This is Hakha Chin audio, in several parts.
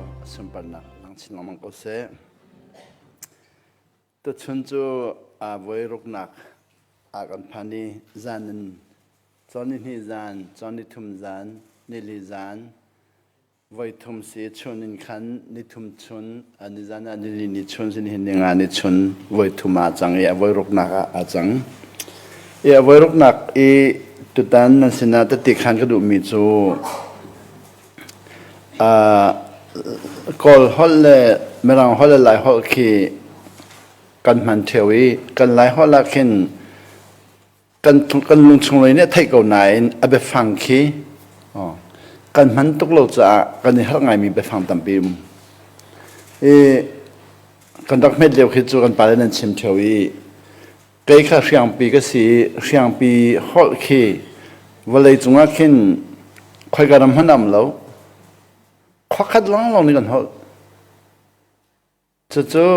a sunparnak lang chin lengmang ko seh. Tuchun cu aa voi ruknak ah kan phan i zan in cawn ni hnih zan, cawn ni thum zan, nili zan, voi thum si chun in khan ni thum chun, nizan ah nili ni chun sin hin ninga ni chun voi thum aa cang i a voi ruknak ah aa cang. I a voi ruknak i tutan nan sinah tati khan ka duhmi cu Kawl holh le Mirang holh le Lai holh khi kan hman ṭheo i kan Lai holh ah khin kan kan lungchung lei nih a theih ko nain a biafang khi kan hman tuk lo caah kan i harh ngaimi biafang tampi um. I kan rak hmet lio khi cu kan pale nan chim ṭheo i Kei kha hriangpi ka si i hriangpi holh khi vawlei cungah khin khoika ram hmanh a um lo. Khuakhat lawnglawng nih kan holh. Cucu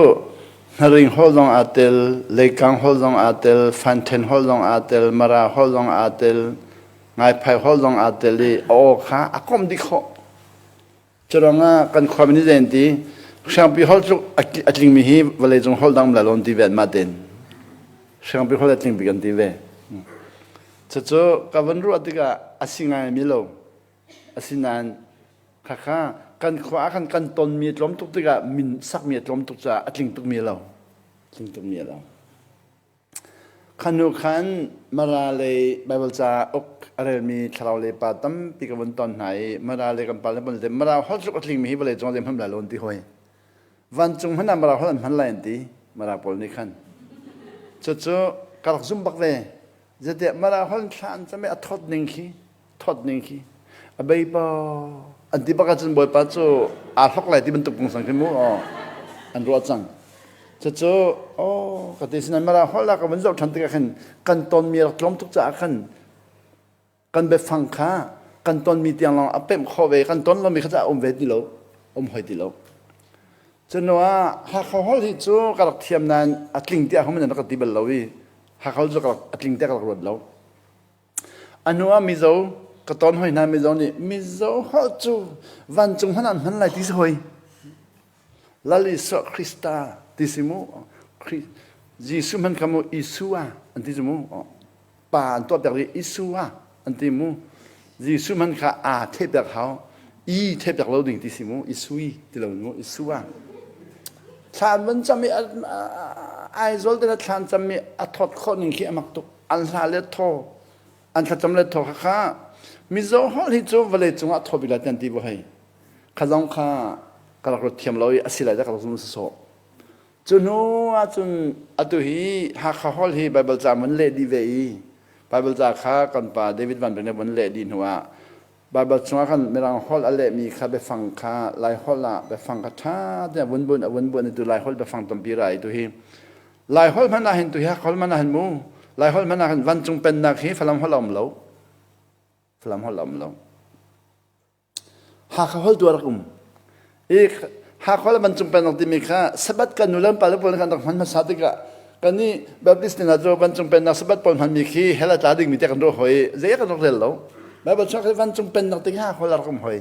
Hnaring holh zong aa tel, Leikang holh zong aa tel, Fanthen holh zong aa tel, Mara holh zong aa tel, Ngaiphai holh zong aa tel i a aw kha a komh dih khawh. Curuangah kan khuami nih zei an ti? Hriangpi holh tluk a tlingmi hi vawleicung holh dang um lai lo an ti ve anmah tein. Hriangpi holh a tling bik an ti ve. Cucu ka van ruah tikah a si ngaimi lo. Asinain khakha kan khua ah khan kan tonmi a tlawm tuk tikah min sakmi a tlawm tuk caah a tling tukmi a lo. Tling tukmi a lo. Kha hnu khan Mara lei Baibal ca uk a relmi thlarau lei pa tampi ka vun ton hna i Mara lei kan pa le pawl Mara holh tluk a tlingmi hi vawlei cung ah zeihmanh lai lo an ti hoi. Vancung hmanh ah Mara holh an hman lai an ti Mara pawl nih khan. Cucu ka rak zum bak ve. Zeitiah Mara holh thla an cam i a thawt ning khi thawt ning khi a bei pa an ti bak ahcun Bawipa cu aa hlok lai ti bantuk pungsan khi mu aw an ruah cang. Cucu aw ka ti sinain mara holh ah ka vun zoh ṭhan tikah khin kan tonmi rak tlawm tuk caah khan kan biafang kha kan tonmi tiang lawng a pemh khawh ve kan ton lomi kha cu a um ve ti lo um hoi ti lo. Cu ah Hakha holh hi cu ka rak thiam nain a tling tiah hum in rak ka ti bal lo i Hakha holh cu ka rak a tling tiah ka rak ruat lo. A hnu ah Mizo ka ton hoi hna Mizo nih Mizo holh cu vancung hmanh an hman lai ti si hoi. Lal Isua Krista ti si mu. Jesuh hmanh kha mu Isua an ti cu mu. Pa an tuah piak i Isua an ti mu. Jesuh hmanh kha aa theh piak hau. I theh piak lo ding ti si mu. Isui ti lo mu. Isua. Thla an van cam i Aizawl te thla an cam i a thawt khawh ning khi a mak tuk. An hla le thaw an thlacam le thaw kha Mizo holh hi cu vawlei cungah thaw bik lai ti an ti bu hei kha zong kha ka rak ruat thiam lo i a si lai dah ka rak zum sawh cu hnu ahcun atu hi Hakha holh hi Bible ca mun leh dih ve i Bible ca kha kan pa David Van Bik nih vun leh dih hnu ah Bible chungah khan Mirang holh a lehmi kha biafang kha Lai holh ah biafang kha ṭha tein a vun buan a vun buan i tu Lai holh biafang tampi ra i tu hi Lai holh hmanh ah hin tu hi holh hmanh ah hin mu Lai holh hmanh ah hin vancung pennak hi Falam holh a um lo Falam holh a um lo Hakha holh tu a rak um i Hakha holh vancung pennak timi kha Sabbath kan nu le pa le pawl kan rak hman hmasa tikah kan nih Baptist hna cu vancung pennak Sabbath pawl hmanmi khi hell a tla dingmi te kan ruah hoi zei kan rak rel lo Bible chuak hi vancung pennak ti kha holh a rak um hoi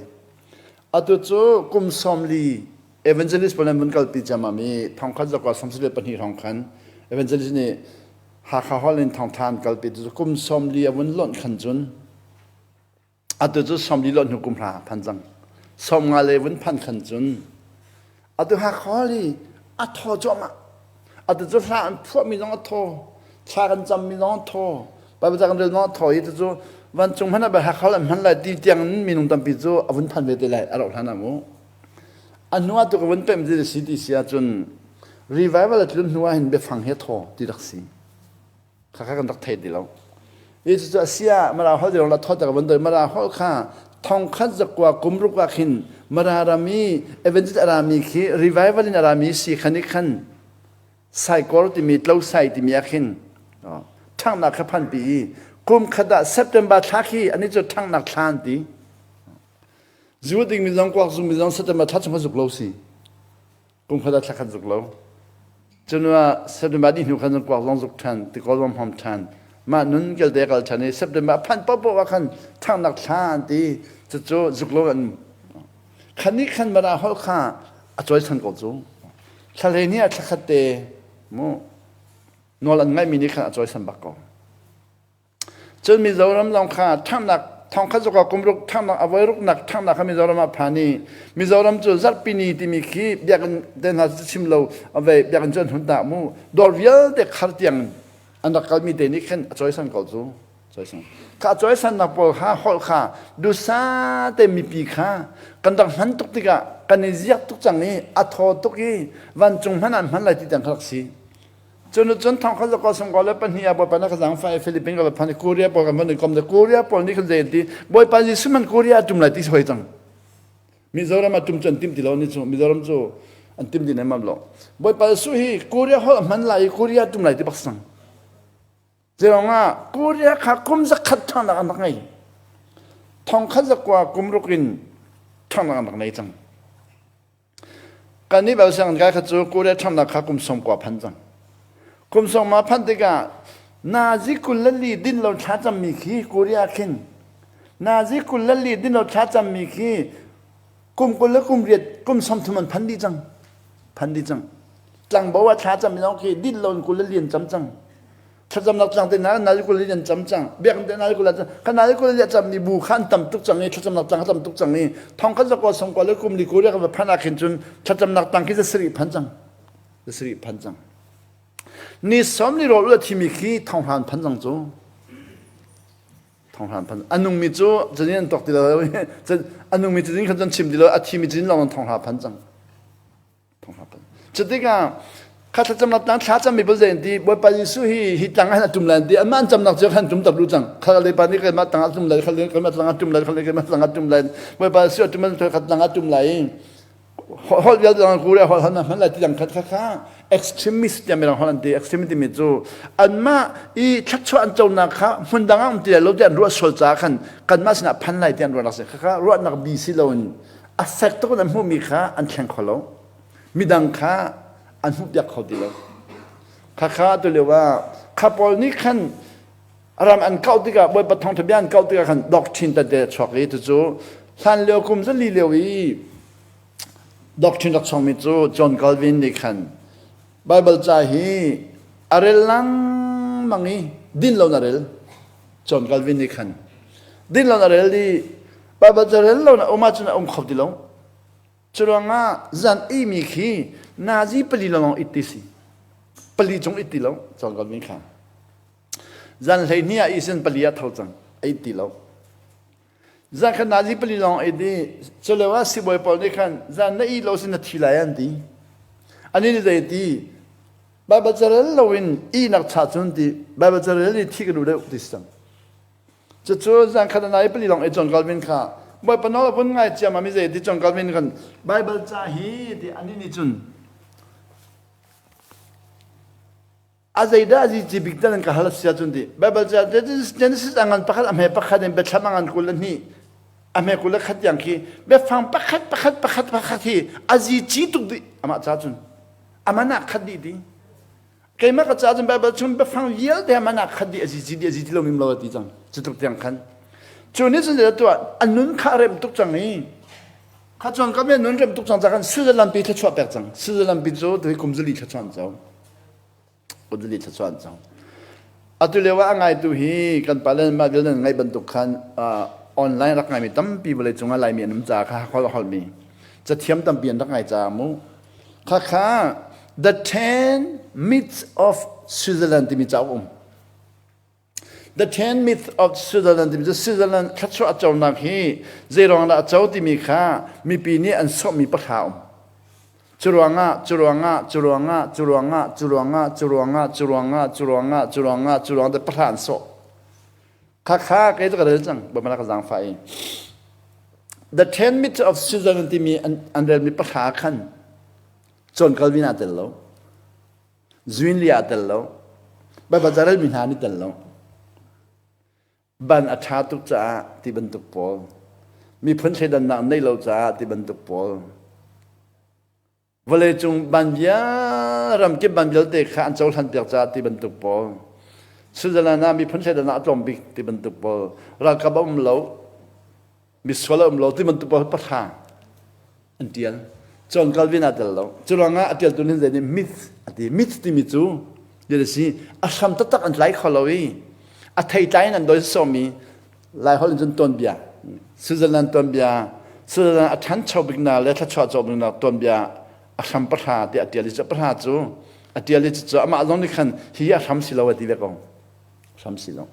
atu cu kum 40 evangelist pawl an vun kalpi ciammam i thongkhat zakua 72 hrawng khan evangelist nih Hakha holh in thawngtha an kalpi cu kum 40 a vun lonh khan cun Atu cu 40 lawh hnu kum hra phan cang. 50 le vun phan khan cun atu Hakha hi a thaw cuahmah. Atu cu hla an phuahmi zong a thaw. Thla kan cammi zong a thaw. Bible ca kan rel zong a thaw i cucu vancung hmanh ah Hakha an hman lai ti tiang in minung tampi cu a vun phan ve te lai a rauh hlan ah mu. A hnu ah tu ka vun pemh ti si ti si ahcun revival a tlun hnu ah hin biafang hi a thaw ti rak si. Khakha kan rak thei ti lo. I cucu a si ah Mara holh dirong la thawt ka van doi Mara holh kha thongkhat zakua kumruk ah khin Mara ram i evangelist a rami khi revival in a rami si khan i khan saikor timi tlo sai timi ah khin ṭhanghnak kha phan pi i kum khat ah September thla khi ani cu ṭhanghnak thla an ti zu ding mi zong kuak zu mi zong September thla chung kha zuk lo si kum khat ah thla khat zuk lo cunua September dih hnu khan zong kuak zong zuk ṭhan tikawl zong hmam ṭhan mah nun kelte kal ṭhan i September a phanh paohpaoh ah khan ṭhanghnak thla an ti cucu zuk lo an. Khan nih khan Mara holh kha a cawisan ko cu. Thla ni ah thla khat te mu nawl an ngaihmi nih khan a cawisan bak ko. Cun Mizoram zong kha ṭhangnak thongkhat zuka kumruk ṭhangnak a voiruknak ṭhangnak kha Mizoram ah phan i Mizoram cu zarhpi ni timi khi biakinn te hna cu chim lo vei biakinn cu an hun ta mu dawr vialte khar tiang an rak kalmi te nih khin a cawisan ko cu cawisan kha cawisannak pawl kha holh kha dusa te mipi kha kan rak hman tuk tikah kan i ziak tuk cang i a thaw tuk i vancung hmanh an hman lai ti tiang kha rak si. Cun cun thong kha zakwa sungkaw le pahnih ah Bawipa na ka zaangfah i Philippine ka phan i Korea pawl kan van i kom le Korea pawl nih khan zei an ti Bawipa Jesuh man Korea a tum lai ti hoi cang. Mizoram a tum cu an tim ti lo ni cu Mizoram cu an tim ti nemam lo. Bawipa Jesuh hi Korea holh a hman lai i Korea a tum lai ti bak sang. Zeiruangah Korea kha kum zakhat ṭhangnak an rak ngei. Thong khat zakua kum ruk in ṭhangnak an rak nei cang. Kannih bal sianginn kai kha cu Korea ṭhangnak kha kum 90 phan cang. Kum sawma phanh tikah nazi 24 din lo thla cammi khi Korea khin nazi 24 din lo thla cammi khi kum 20 le kum riat kum 30 an phan dih cang. Phan dih cang. Tlangbo ah thla cammi zong khi din lo in 24 an cam cang. Thlacamnak tlang te hna nal kul in an cam cang. Biakinn te nal kul an cam. Kha nal kul in a cammi bu kha an tam tuk cang i thlacamnak tlang a tam tuk cang i thong khat zakua songkua le kum li Korea kan va phanh ah khin cun thlacamnak tang khi zasarih phan cang. Zasarih phan cang. Ni som ni rawl ula thimi khi thonghran phan cang cu. Thonghran phan. A nungmi cu cun an tok ti lo. A nungmi cu khan cun chim ti lo. A thimi cun lawng thonghra phan cang. Cutikah kha thlacamnak tlang thla cammi pawl zei an ti Bawipa Jesuh hi hi tlang ah hin a tum lai an ti anmah an camnak cio khan tum tak lu cang khal le pa nih keimah tang ah tum lai khal le keimah tlang ah tum lai khal le keimah tlang ah tum lai Bawipa Jesuh a tum an khat tlang ah tum lai holh vialte dang ku le holh han hman lai ti dang khat kha kha extremist tiah mirang holh an ti extremist timi cu anmah i thluachuah an conak kha hmun dang ah um ti lai lo ti an ruah sual caah khan kanmah sinah phan lai ti an ruahnak si kha kha ruahnak bi si loin a fek tuk in an hmuhmi kha an thleng kho lo midang kha an hmuhpiak kho ti lo khakha tu lio ah kha pawl nih khan ram an kauh tikah bawipa thawngtha bia an kauh tikah khan doctrine tete chuak i cucu hlan lio kum zali lio i doctrine rak chongmi cu John Calvin nih khan Bible ca hi a rel lengmang i din lo na rel John Calvin nih khan din lo na rel i Baibal ca rel lo na um ahcun a um kho ti lo. Curuangah zan imi khi nazi pali lawng it ti si. Pali cung it ti lo John Calvin kha. Zan 12 ah isin pali ah tho cang a it ti lo. Zan khan nazi pali lawng it i culio ah sibawi pawl nih khan zan na ih lo sin na thi lai an ti. Ani nih zei ti Baibal ca rel loin ihnak cha cun ti Baibal ca rel i thi ka duh deuh ti si cang. Cucu zan khat nai pali lawng i John Calvin kha Bawipa nawl a vun ngai ciammam i zei ti John Calvin kan Bible ca hi ti anih nih cun a zeidah a zici bik tan ka hal a si ahcun ti Bible ca Genesis a ngan pakhat a hme pakhat in biathlam a ngan 22 a hme 21 tiang khi biafang pakhat pakhat pakhat pakhat hi a zici tuk dih amah ca cun aman ah khat dih ti Keimah ka caah cun Baibal chung biafang vialte ah mana khat dih a zizi dih a zizi lo mim lo a ti cang. Cu tluk tiang khan. Cu nih cun zeidah tuah a nun kha a rem tuk cang i kha chuan ka nun rem tuk cang ca khan Switzerland pi thluachuah pek cang. Switzerland pi cu tuhi kum zali thluachuah an co. Kum zali thluachuah an co. Atu lio ah a ngaitu hi kan pale mah vial nan ngaih bantuk khan online rak ngaimi tampi vawlei cungah Laimi an um caah kha holh holhmi cathiam tampi an rak ngai caah mu Khakha The Ten Myths of Switzerland timi cauk um. The Ten Myths of Switzerland timi cu Switzerland thluachuah a conak hi zeiruang dah a co timi kha mipi nih an sawhmi pahra um. Curuangah, curuangah, curuangah, curuangah, curuangah, curuangah, curuangah, curuangah, curuangah, curuangah te pahra an sawh. Khakha kei cu ka rel cang, bamana ka zaangfah i. The Ten Myths of Switzerland timi an, an relmi pahra khan John Calvin aa tel lo, Zwingli aa tel lo, Baibal ca relmi hna an i tel lo. Ban a ṭha tuk caah ti bantuk pawl, miphun thleidannak neih lo caah ti bantuk pawl, Vawleicung ban vial ramkip ban vialte kha an cohlan piak caah ti bantuk pawl Switzerland ah miphun thleidannak a tlawm bik ti bantuk pawl ralkap a um lo misual a um lo ti bantuk pawl pahra. An ṭial. John Calvin aa tel lo. Cu ruangah a ṭialtu nih zei nih myth a ti. Myth timi cu dir a si. A hram taktak an tlai kho lo i a theitlai in an dawi sawmi Laiholh in cun tuanbia. Switzerland tuanbia, Switzerland a ṭhancho biknak le thluachuah cawh biknak tuanbia a hram pahra tiah a ṭial i cu pahra cu a ṭial i cucu amah zong nih khan hi a hram si lo a ti ve ko. Hram si lo.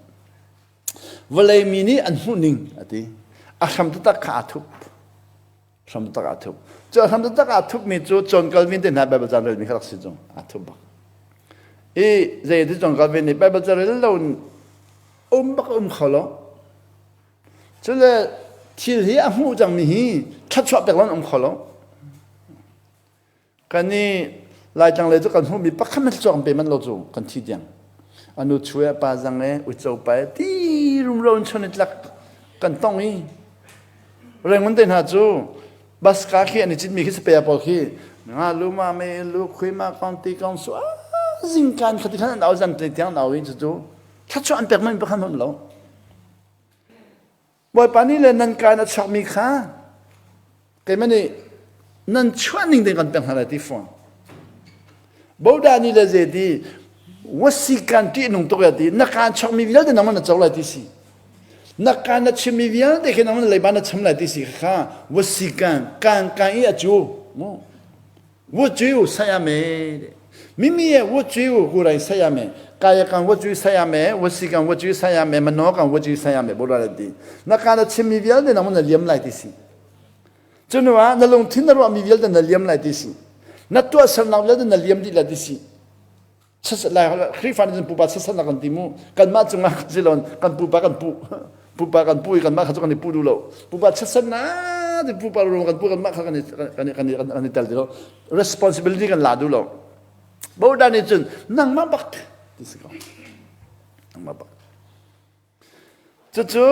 Vawlei mi nih an hmuhning a ti. A hram taktak kha aa thup. Hram taktak aa thup. Cu a hram taktak aa thupmi cu John Calvin te hna Bible caan relmi kha rak si cu aa thup bak. I zei ti John Calvin nih Bible ca rel lo in um bak um kho lo. Cule thil hi a hmuh cangmi hi thluachuah pek lo in um kho lo. Kan i Laitlang lei cu kan hmuhmi pakhat hmanh thluachuah kan pe manh lo cu kan thi tiang. Anu chu e pa zang e uico pa e ti rumro in chun i tlak kan tong i Rangoon te hna cu bus ka khi an i citmi khi sapea pawl khi nga lu ma me lu khui ma kong ti kong su zingkan khati khan an au zan te tiang an au i cucu thluachuah an pek man pakhat hmanh lo. Bawipa nih le nan ka in a chuakmi kha keimah nih nan chuah ning ding kan pek hna lai ti fawn. Boda nih le zei ti wasi kan ṭih nung tuk ya ti na kaan chuakmi vialte nangmah na co lai ti si. Na kaan na chimmi vialte khi nangmah na leiba na cham lai ti si kha wasi kan kan kan i a cu mu. 我只有三亚梅的，咪咪耶，我只有过来三亚梅，嘎呀讲我只有三亚梅，我是讲我只有三亚梅，มันน้อ讲我只有三亚梅，บ่ได้ดีนักการชิมมีเวียลเนี่ยนะมันเลี้ยมไหลที่สิจนว่าในลงทินนรมีเวียลเนี่ยเลี้ยมไหลที่สินักตัวสนับเวียลเนี่ยเลี้ยมดีไหลที่สิ lai Khrihfa nih cun pupa sasat kan ti mu kanmah cungah kan si lo kan pupa kan pu pupa kan pu i kanmah kha cu kan i pu duh lo pupa sasat na ti pupa ro kan pu kanmah kha kan i kan i kan i kan i tel ti lo responsibility kan la duh lo Boda nih cun nangmah bak ti si ko nangmah bak cucu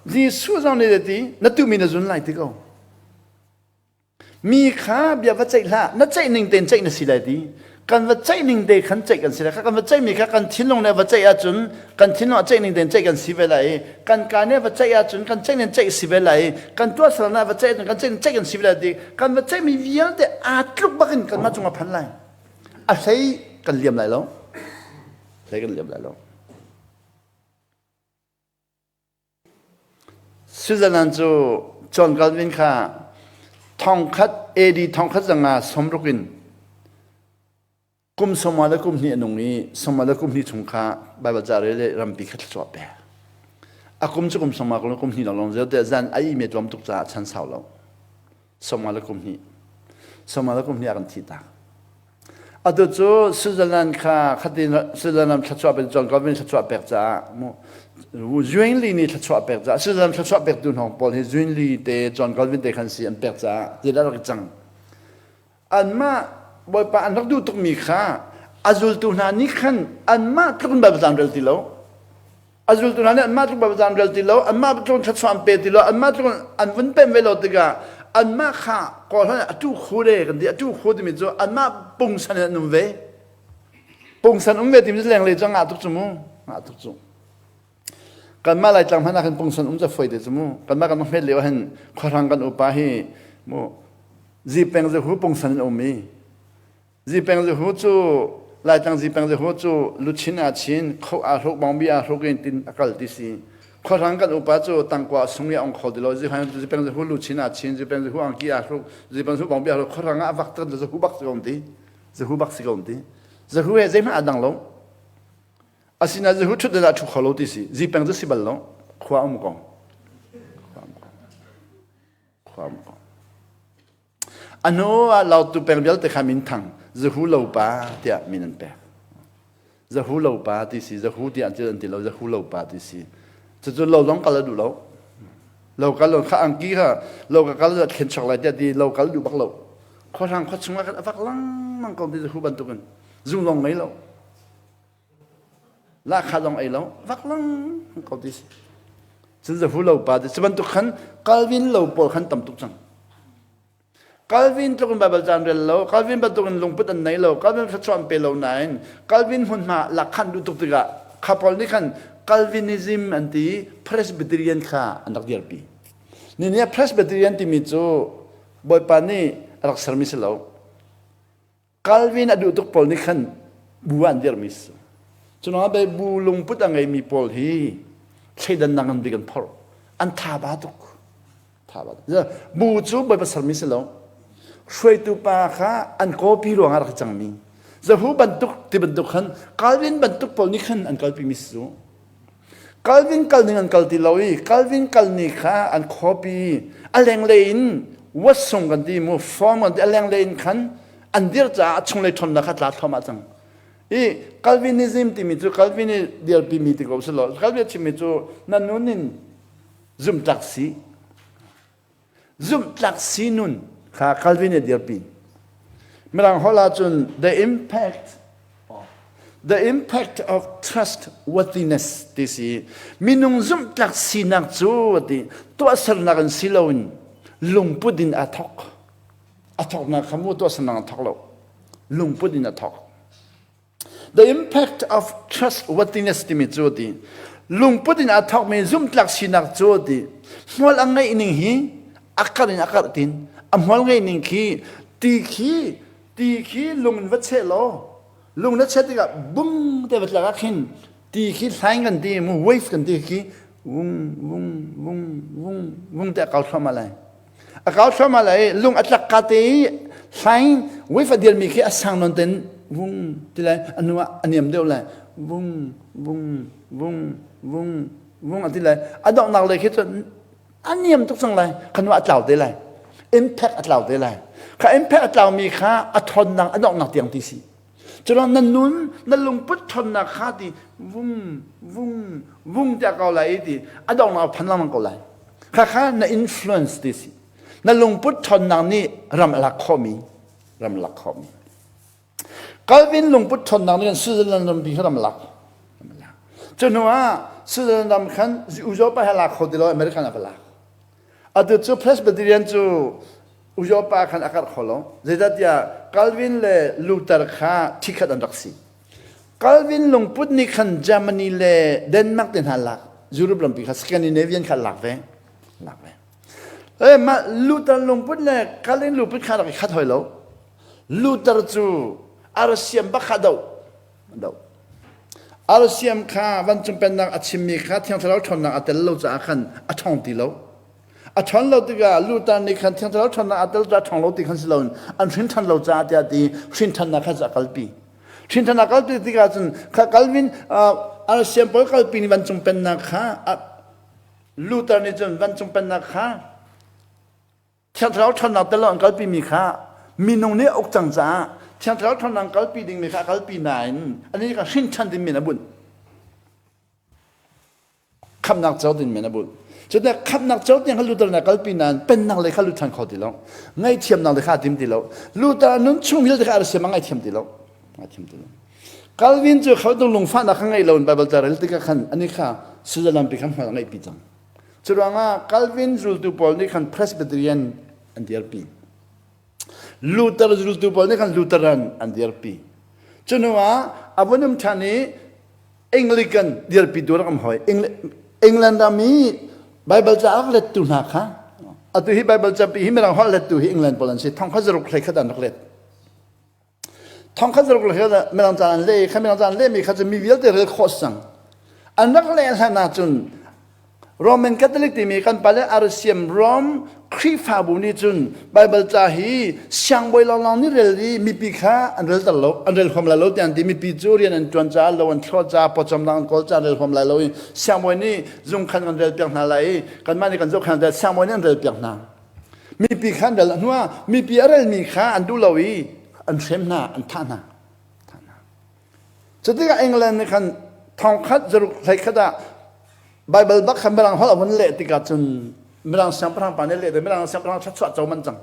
Jesuh zong nih ti na tuhmi na zun lai ti ko Mi kha bia va ceih hlah, na ceih ning tein ceih na si lai ti. Kan va ceih ning te khan ceih kan si lai. Kan va ceihmi kha kan thinlung nih va ceih ahcun kan thinlung a ceih ning tein ceih kan si ve lai i kan ka nih va ceih ahcun kan ceih ning ceih si ve lai i kan tuahsernak va ceih ahcun kan ceih ning ceih kan si ve lai ti. Kan va ceihmi vialte aa tluk bak in kanmah cungah phan lai. A hlei kan liam lai lo. Hlei kan liam lai lo. Switzerland cu John Calvin kha thongkhat AD thongkhat zanga sawmruk in kum sawma le kum hnih a nung i sawma le kum hnih chung kha Baibal ca rel le rampi kha thluachuah pek. A kum cu kum sawma kum hnih lawnglawng zeo te zan a ime tlawm tuk caah chan sau lo. Sawma le kum hnih. Sawma le kum hnih a kan thih tak. Atu cu Switzerland kha khatin Switzerland ram thluachuah pek John Calvin thluachuah pek caah mu Zwingli nih thluachuah pek caah Switzerland thluachuah pektu hnawng pawl hi Zwingli te John Calvin te khan si an pek caah ti rak cang. Anmah Bawipa an rak duh tukmi kha a zultu hna nih khan anmah tluk in Baibal caan rel ti lo. A zultu hna nih anmah tluk Baibal an rel ti lo, anmah tluk thluachuah an pe ti lo, anmah tluk an vun pem ve lo tikah anmah kha kawl hlan atu khu de kan ti atu khu timi cu anmah pungsan in an um ve. Pungsan um ve timi cu lenglei cu ngah tuk cu mu, ngah tuk cu. Kanmah Laitlang hmanh ah khan pungsan um cu foi te cu mu. Kanmah kan hmet lio hin khuahrang kan upa hi mu zipeng zahu pungsan in um i Zipeng zahu cu Laitlang zipeng zahu cu luchin aa chin, kho aa hruk, bawngbi aa hruk in tin a kal ti si. Khuahrang kan upa cu tangkua a sung i a ong kho ti lo. Zipeng zahu luchin aa chin, zipeng zahu angki aa hruk, zipeng zahu bawngbi aa hruk. Khuahrang ah a vak tak zahu bak si ko ti. Zahu bak si ko ti. Zahu he zeihmanh aa dang lo. Asinain zahu ṭhut ah ṭhu kho lo ti si. Zipeng cu si bal lo. Khua um ko. Khua um ko. Khua um ko. A hnu ah Lautu peng vialte kha min thang Zahu lo pa tiah min an pek. Zahu lo pa ti si, Zahu tiah an ti lo, Zahu lo pa ti si. Cucu lo zong kal a duh lo. Lo kal lo kha angki kha lo ka kal thlen chok lai tiah ti lo kal duh bak lo. Khuahrang khua chungah khan a vak lengmang ko ti Zahu bantukin zung zong ngei lo. Lahkhah zong ei lo, vak lengmang ko ti si. Cun Zahu lo pa ti cu bantuk khan Calvin lo pawl khan tam tuk cang. Calvin tluk in Baibal caan rel lo, Calvin bantuk in lungput an nei lo, Calvin thluachuah an pe lo nain Calvin hmunhma lakkhan duh tuk tikah kha pawl nih khan Calvinism an ti Presbyterian kha an rak dirpi. Ni ni ah Presbyterian timi cu. Bawipa nih a rak sermi si lo. Calvin a duh tuk pawl nih khan bu ah an dirmi si. Cunak ah bu lungput a ngeimi pawl hi thleidannak ngan bik an phorh. An tha ba tuk. Tha ba tuk. Bu cu Bawipa sermi si lo. Hruaitu pa kha an kawpi ruangah rak cangmi. Zahu bantuk ti bantuk khan Calvin bantuk pawl nih khan an kalpimi si cu. Calvin kal ning an kal ti lo i Calvin kal ni kha an copy a lenglei in watsung kan ti mu form kan ti a lenglei in khan an dir caah a chunglei ṭhawnnak kha tla thluahmah cang. I Calvinism timi cu Calvin i dirpimi ti ko si lo Calvin a chimmi cu na nun in zumhtlak si Zumhtlak sinun kha Calvin nih a dirpi. Mirang holh ahcun the impact the impact of trustworthiness ti si. Minung zumhtlak sinak cu ti tuahsernak in si loin lungput in aa thawk. A thawknak kha mu tuahsernak a thawk lo. Lungput in a thawk. The impact of trustworthiness timi cu ti lungput in aa thawkmi zumhtlak sinak cu ti hmual a ngeih ning hi a karh in a karh tin a hmual ngeih ning khi ti khi ti khi lung in va cheh law lung na cheh tikah bung te va tlak ah khin ti khi hlaing kan ti mu wave kan ti khi vung vung vung vung vung te a kau thluahmah lai A kau thluahmah lai lung a tlak ka te i hlaing wave a dirmi khi a sang nawn ten vung ti lai a hnu ah a niam deuh lai vung vung vung vung vung a ti lai a donghnak lei khi cun a niam tuk cang lai kha hnu ah a tlau te lai impact a tlau te lai kha impact a tlaumi kha a ṭhawnnak a donghnak tiang ti si Culo na nun na lungput ṭhawnnak kha ti vung vung vung tiah ko lai i ti a donghnak phan lengmang ko lai. Kha kha na influence ti si. Na lungput ṭhawnnak nih ram a lak khawhmi ram a lak khawhmi. Calvin lungput ṭhawnnak nih Switzerland rampi kha ram a lak. Cu hnu ah Switzerland ram khan Ujopa he lak kho ti lo American a va lak. Atu cu Presbyterian cu Ujopa khan a karh kho lo. Zeicahtiah Calvin le Luther kha ṭhikhat an rak si. Calvin lungput nih khan Germany le Denmark te hna lak, Europe lampi kha Scandinavian kha lak ve. Lak ve. E, mah Luther lungput le Calvin lungput kha rak i khat hoi lo. Luther cu Arsiam bak kha doh. Doh. Arsiam kha vancung pennak a chimmi kha Thiang Thlarau ṭhawnnak a tel lo caah khan a ṭhawng ti lo. A ṭhawn lo tikah Luther nih khan Thiang Thlarau ṭhawnnak a tel caah ṭhawng lo ti khan si loin an hrin ṭhan lo caah tiah ti hrin ṭhannak kha a kalpi. Hrin ṭhannak kalpi tikah cun kha Calvin Arsiam pawl kalpi nih vancung pennak kha Luther nih cun vancung pennak kha Thiang Thlarau ṭhawnnak tel lo an kalpimi kha minung nih a uk cang caah Thiang Thlarau ṭhawnnak kalpi dingmi kha a kalpi nain anih kha hrin ṭhan ding men a bunh. Khamhnak co ding men a bunh. Cun khamhnak co tiang kha Luther nih a kalpi nain pennak lei kha lut ṭhan kho ti lo. Ngaihthiamnak lei kha a tim ti lo. Luther nun chung vialte kha a siam a ngaihthiam ti lo. Ngaihthiam ti lo. Calvin cu khaltung lungfahnak kha ngei lo in Bible ca rel tikah khan ani kha Switzerland pi kha hmual a ngeihpi cang. Curuangah Calvin zultu pawl nih khan Presbyterian an dirpi. Luther zultu pawl nih khan Lutheran an dirpi. Cu hnu ah a vun um ṭhan i Anglican dirpitu rak um hoi. England ram i Bible ca rak lettu hna kha atu hi Bible capi hi mirang holh lettu hi England pawl an si. Thong kha zaruk hlei khat an rak let. Thongkhat zaruk le mirang ca an leh kha mirang ca an lehmi kha cu mi vialte rel khawh cang. An rak leh hlan ahcun Roman Catholic timi kan pale RCM Rom Khrihfabu nih cun Bible ca hi siangbawi lawnglawng nih rel i mipi kha an rel ter lo an rel huam lai lo tiah an ti mipi cu rian an ṭuan caah lo an thlawh caah pawcawmnak an kawl caah an rel huam lai lo i siangbawi nih zung khan kan rel piak hna lai i kanmah nih kan zohkhenh hna siangbawi nih an rel piak hna. Mipi kha an rel hnu ah mipi a relmi kha an duh lo i an hrem hna, an thah hna. Thah hna. Cutikah England nih khan thongkhat zaruk hleikhat ah Bible bak khan Mirang holh a vun leh tikah cun Mirang siangpahrang pa nih leh Mirang siangpahrang thluachuah co man cang.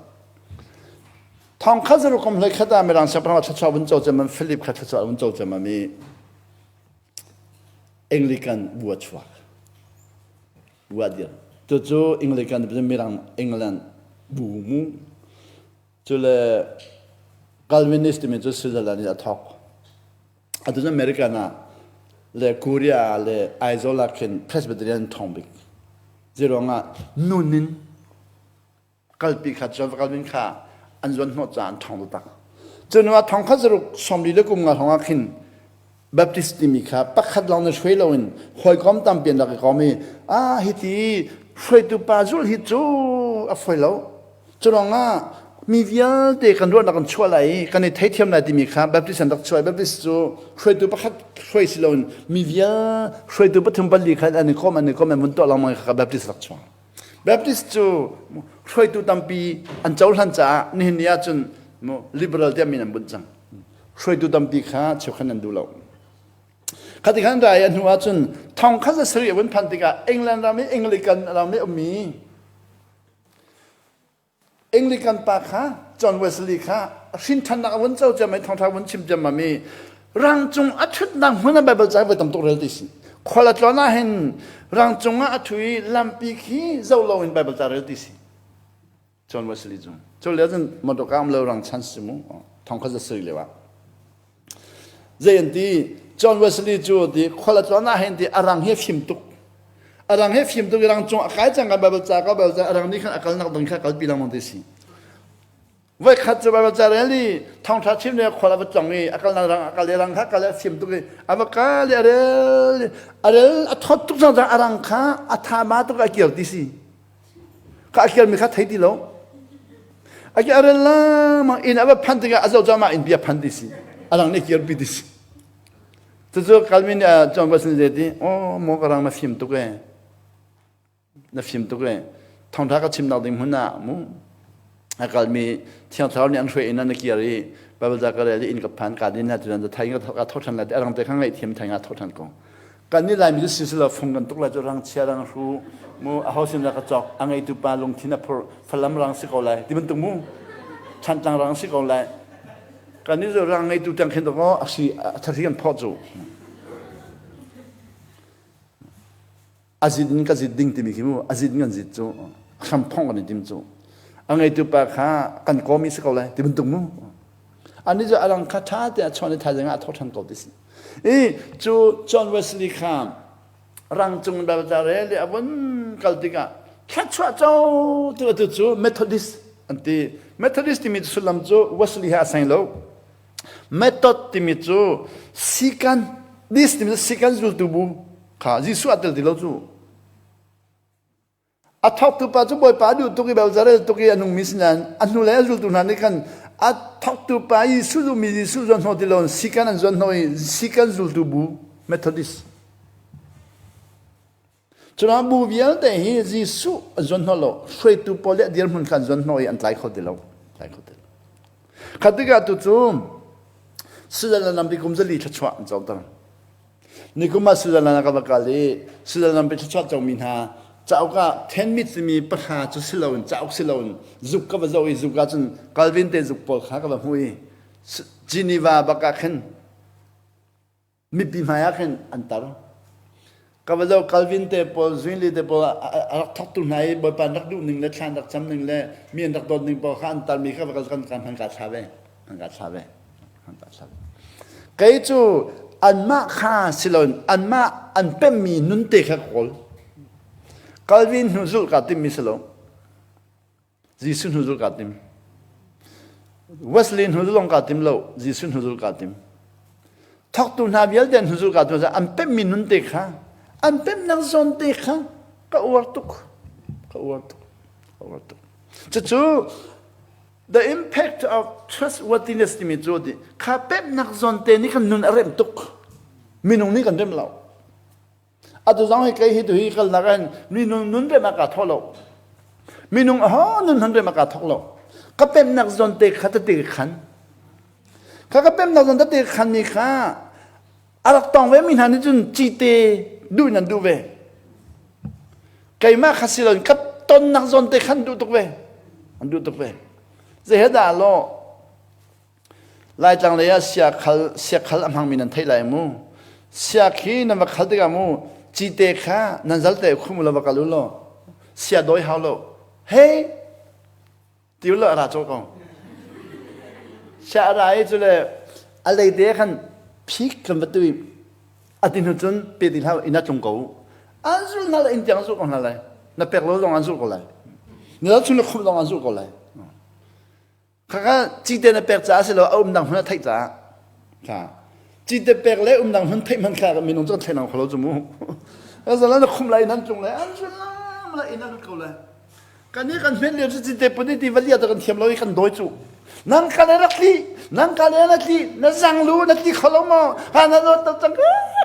Thongkhat zaruk kum hleikhat ah Mirang siangpahrang thluachuah vun co cem Philip kha thluachuah vun co cem mi Anglican bu a chuak. Bu a dir. Cucu Anglican Mirang England bu mu. Cule Calvinist timi cu Switzerland in a thawk. Atu American ah le Korea le Aizawl ah khin Presbyterian thawng bik. Zeiruangah nun in. Kalpi kha John Calvin kha an zuan hnawh caah an ṭhawng taktak. Cu hnu ah thong khat zaruk 40 le kum nga hrawng ah khin Baptist timi kha pakhat lawng na hruai loin hawikom tampi an rak i kom i ah hiti hruaitu pa zulh hi cu a fawi lo. Cu ruangah mi vialte kan ruahnak kan chuah lai i kan i theithiam lai timi kha Baptist an rak chuah i Baptist cu hruaitu pakhat hruai si loin mi vial hruaitu pathum pali kha an i kom an i kom an vun tuah lengmang kha Baptist rak chuak. Baptist cu hruaitu tampi an cohlan caah nihin ni ahcun liberal tiah min an bunh cang. Hruaitu tampi kha cheukhat an duh lo. Khati khan rai a hnu ahcun thong khat za sarih a vun phanh tikah England ram i Anglican ram i ummi Anglican pa kha John Wesley kha hrinṭhannak a vun co ciam i thawngṭha vun chim ciammam i rangcung a ṭhutnak hmun ah Baibal ca voi tam tuk rel ti si. Khual a tlawn ah hin rangcung ah a ṭhu i lampi khi zoh loin Baibal ca rel ti si. John Wesley cu. Cu lio cun motor um lo rang chan si mu. Thong kha za sui lio ah. Zei an ti John Wesley cu ti khual a tlawn ah hin ti a rang hi a fim tuk. A rang hi fim tuk i rang cung a kai cang kan Baibal ca ka Baibal ca a rang nih khan a kalnak ding kha kalpi lengmang ti si. Voi khat cu Baibal ca rel i thawngṭha chim le khual a va tlong i a kalnak rang a kal i rang kha kal i a fim tuk i a va kal i a rel a rel a thawt tuk cang a rang kha a tha ma tuk a kir ti si. Kha a kirmi kha thei ti lo. A ki a rel lengmang inn a va phanh tikah a zoh cuahmah in bia phan ti si. A rang nih kirpi ti si. Cucu Calvin nih John Wesley nih ti, "Aw maw ka rang na fim tuk ee. Na fim tuk ee. Thawngṭha ka chimnak ding hmun ah mu a kalmi Thiang Thlarau nih an hruai in na kir i Bible ca ka rel i inn ka phan ka din na tuan thai ka tho ṭhan lai ti a rang te kha ngaihthiam thai nga tho ṭhan ko. Kan nih Laimi cu si fung kan tuk lai cu rang chia rang hru mu a ho sin la ka cawk a ngeitu pa lungthin a phur Falam rang si ko lai ti bantuk mu Thantlang rang si ko lai kan nih cu rang ngeitu tiang khin dawkaw a si a thari kan phawt cu a zit in ka zit ding timi khi mu a zit in kan zit cu hram phong kan i tim cu a ngeitu pa kha kan kawmi si ko lai ti bantuk mu ani cu a rang kha ṭha te a chuan i thaizing ah a tho ṭhan ko ti si i cu John Wesley kha rangcung Baibal rel i a vun kal tikah thluachuah co tu atu cu Methodist an ti. Methodist timi sullam cu Wesley he a seng lo. Method timi cu sikan this timi cu sikan zultu bu kha Jesuh a tel ti lo cu. A thawktu pa cu Bawipa a duh tuk i Baibal rel tuk i a nungmi si nain a hnulei a zultu hna nih khan a thawktu pa Jesuh duhmi Jesuh zuan hnawh ti lo in sikan an zuan hnawh i sikan zultu bu Methodist. Curuang bu vialte hi Jesuh an zuan hnawh lo hruaitu pawl le a dirhmun kha an zuan hnawh i an tlai kho ti lo. Tlai kho ti lo. Kha tikah tu cu Switzerland lampi kum zali thluachuah an coter. Nikum ah Switzerland ah ka va kal i Switzerland pi thluachuah comi hna cauk ah thenmit timi pahra cu si loin cauk si loin zuk ka va zoh i zuk ah cun Calvin te zuk pawl kha ka va hmuh i Geneva bak ah khin mipi hmai ah khin an tar. Ka va zoh Calvin te pawl Zwingli te pawl a rak thawktu hna i Bawipa an rak duh ning le thla an rak cam ning le mi an rak dawt ning pawl kha an tarmi kha va kal kan kan ka thla ve an ka thla ve. Kei cu anmah kha si loin anmah an pemmi nunte kha ka kawl. Calvin hnu zulh kaa timmi si lo. Jesuh hnu zulh kaa tim. Wesley hnu zulh kaa tim lo. Jesuh hnu zulh kaa tim. Thawktu hna vialte an hnu zulh kaa tim. An pemmi nunte kha, an pemnak zawnte kha ka uar tuk. Ka uar tuk. Ka uar tuk. Cucu The impact of trustworthiness timi cu ti kha pemhnak zawn te nih khan nun a remh tuk. Minung nih kan remh lo. Atu zong hi kei hi tu hi kalnak ah minung nun remh ah kaa thawh lo. Minung aho nun hman remh ah kaa thawk lo. Ka pemhnak zawn te kha tete khan. Kha ka pemhnak zawn tete khan mi kha a rak tong ve mi hna nih cun cite duh in an duh ve. Keimah kha si loin ka tonnak zawn te khan duh tuk ve. An duh tuk ve. Zei he dah law Laitlang lei ah sia khal sia khal a hmangmi nan theih lai mu. Sia khi nan va khal tikah mu cite kha nan zal te khum lo va kal u law sia dawi hau lo. Hey Tiu lo a ra cawk ko. Sia a ra i cule a lei te khan phik kan va tui. A ti hnu cun pe ti hlah inn ah tlung ko. An zul hna lai inn tiang zul ko hna lai. Na pek lo zong an zul ko lai. Na chung le khum lawng an zulh ko lai. Khakha cite na pek caah si lo a umdang hmun a theih caah. Kha cite pek le umdang hmun theih hman kha minung cu kan thei nang kho lo cu mu. Azala na khum lai nan tlung lai an lam la in an ko lai. Kan nih kan hmen lio cu cite pun ti valia ta kan thiam lo i kan dawi cu. Nang ka le rak tli, nang ka le na tli, na zang lu na tli kho lo maw? Ha na lo ta cang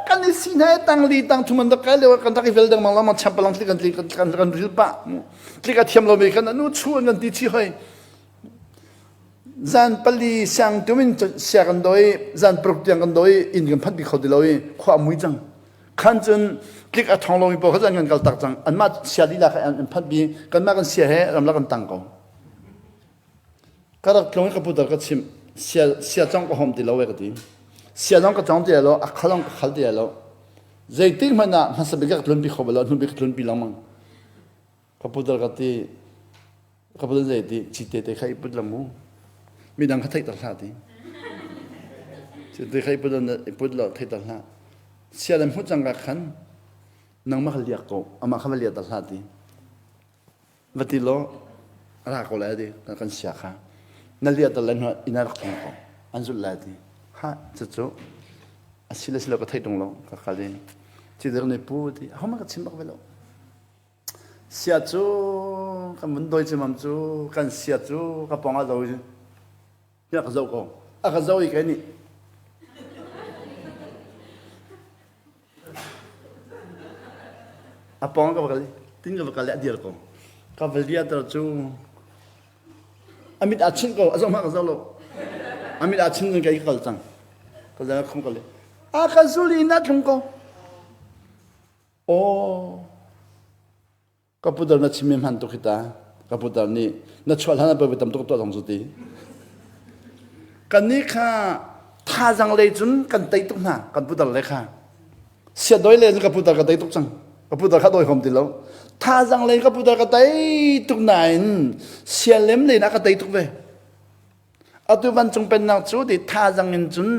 kan i si hna tang li tang thum an rak kai lio kan rak i vel deng mang lamang champalang tli kan tli kan kan kan ril pa. Tli ka thiam lo mi kan anu chu an kan ti chi hoi. Zan pali siang tum in sia kan doi, zan paruk tiang kan doi, inn kan phanh pi kho ti lo i khua mui cang. Khan cun tlik a thong lomi pawl kha zan kan kal tak cang. Anmah sia lila kha an phanh pi, kanmah kan sia he ramlak kan tang ko. Ka rak tlung i ka putar ka chimh, sia sia cong ka hom ti lo e ka ti. Sia zong ka cong ti lo, a khal zong ka khal ti lo. Zeitik hmanh ah hmasa bik ka tlun pi kho bal lo, hnu bik ka tlun pi lengmang. Ka putar ka ti ka putar zei ti cite te kha i put la mu midang kha theih ter hlah ti cite kha i put i put lo theih ter hlah sia le hmut cang ka khan nangmah kha liak ko amah kha va liak ter hlah ti va ti law ra ko lai ti kan sia kha na liak ter le hnu ina rak thong ko an zulh lai ti ha cucu a si le si lo ka theih tung lo ka kal i cite ne pu ti ahoma ka chim bak ve lo Sia cu kan vun dawi cimam cu kan sia cu ka pawng ah zo i a ka zoh ko. A ka zoh i kei nih a pawng ka va kal i tin ka va kal i a dir ko. Ka va liater cu a mit aa chinh ko a zoh hmanh ka zoh lo. A mit aa chinh cun kei ka kal cang. Ka zal khum kal i a ka zul i na tlung ko. Aw, ka putar na chimmi hman tuk hi ta. Ka putar nih na chuah hlan ah pei tam tuk tuah zong cu ti. Kan nih kha thazang lei cun kan tei tuk hna kan putar le kha. Sia doi le cun ka putar ka tei tuk cang. Ka putar kha doi hom ti lo. Thazang lei ka putar ka tei tuk nain sia lem lei na ka tei tuk ve. Atu vancung pennak cu ti thazang in cun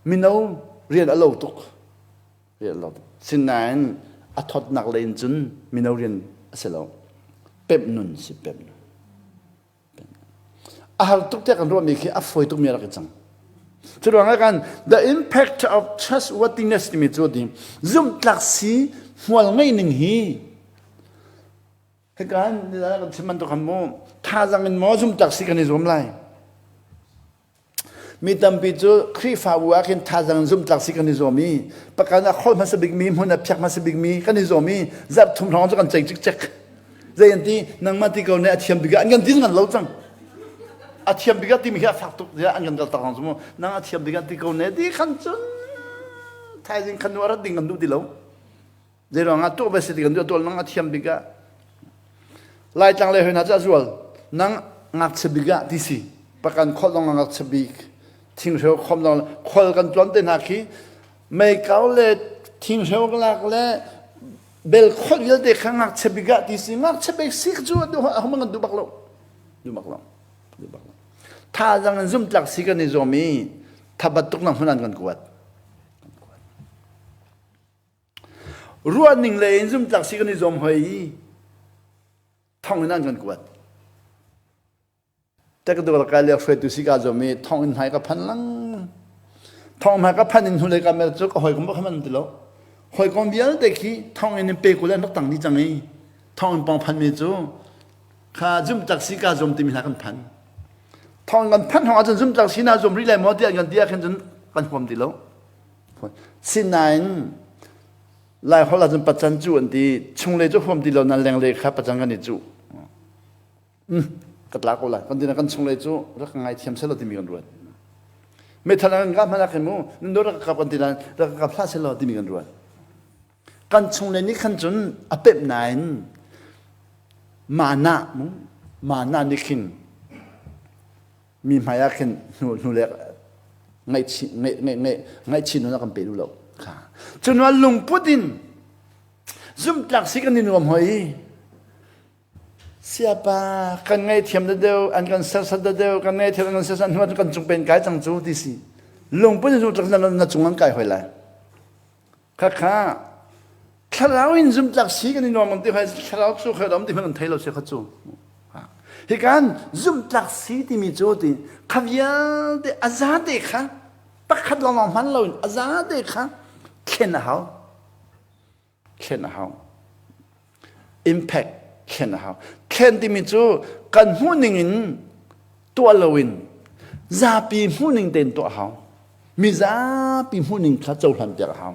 Mino rian a lo tuk. Rian a lo tuk. Sinain a thawtnak lei in cun mino rian a si lo. Pemh nun si pemh nun. A har tuk tiah kan ruahmi khi a fawi tukmi a rak i cang. Cu ruangah kan the impact of trustworthiness timi cu ti zumhtlak si hmual ngei ning hi hika kan chim bantuk khan mu thazang in maw zumhtlak si kan i zuam lai. Mi tampi cu Khrihfabu ah khin thazaang zumhtlak si kan i zuam i pakan a kholh hmasa bikmi hmun a phiak hmasa bikmi kan i zuam i zarh thum hrawng cu kan cei cikcek. Zei an ti nangmah ti ko ne a thiam bik ah an kan ti ngan lo cang. A thiam bik ah timi hi a fak tuk tiah an kan kal tak cu mu. Nang a thiam bik ah ti ko ne ti khan cun thaizing khan nu a rat ding kan duh ti lo. Zeiruang ah tuah ve si ti kan duh tual nang a thiam bik ah Laitlang le hoi hna cu a zual nang ngakchia bik ah ti si pakan khol dong ngakchia bik thinghreu khom dong khol kan tuan te hna khi meikau le thinghreu lak le bel khol vialte kha ngakchia bik ah ti si ngakchia bik si cu a hum kan duh bak lo duh bak lo duh bak lo thazang in zumtlak si kan i zuam i thabat tuk nang hmun an kan kuat Ruahning le in zumtlak si kan i zuam hoi i thong in an kan kuat. Tekador kai le hruaitu si ka zuam i thong in hmai ka phan lang. Thong hmai ka phan in hnulei ka mer cu ka hawikom bak man ti lo. Hawikom vialte khi thong in pe kul an rak tang ni cang i thong in pong phan mi cu kha zumtlak si ka zuam timi hna kan phan. Thong kan phan hong ahcun zumtlak si na zuam rih lai maw tiah kan ti ah khin cun kan huam ti lo. Sinain Laiholh ahcun pacan cu an ti chunglei cu huam ti lo nan lenglei kha pacan kan i cuh. Mm, ka tla ko lai. Kan ti kan chunglei cu rak ka ngaithiam selaw timi kan ruat. Meithal an kan kah hmanh ah khin mu nan rak ka kap kan ti nain rak ka kap hlah selaw timi kan ruat. Kan chunglei nih khan cun a pemh nain mana mu mana nih khin mi hmai ah khin hnu hnu le ngaihchih ngaih ngaih ngaih ngaihchih nun a kan pe duh lo kha cun lungput in zumhtlak si kan i nuam hoi siapa kan ngaihthiam da deuh an kan sersan da deuh kan ngaihthiam an kan sersan hnu kan cung pen kai cang cu ti si lungput in zumhtlak na cung an kai hoi lai khakha. Thlarau in zumtlak si kan i nuam ti hoi thlarau cu khoi dom ti hmanh kan thei lo si kha cu. Hi kan zumtlak si timi cu ti kha vialte a zate kha pakhat lawnglawng hman loin a zate kha thlen a hau. Thlen a hau. Impact thlen a hau. Thlen timi cu kan hmuhning in tuah loin zapi hmuhning tein tuah a hau. Mi zapi hmuhning kha cohlan piak a hau.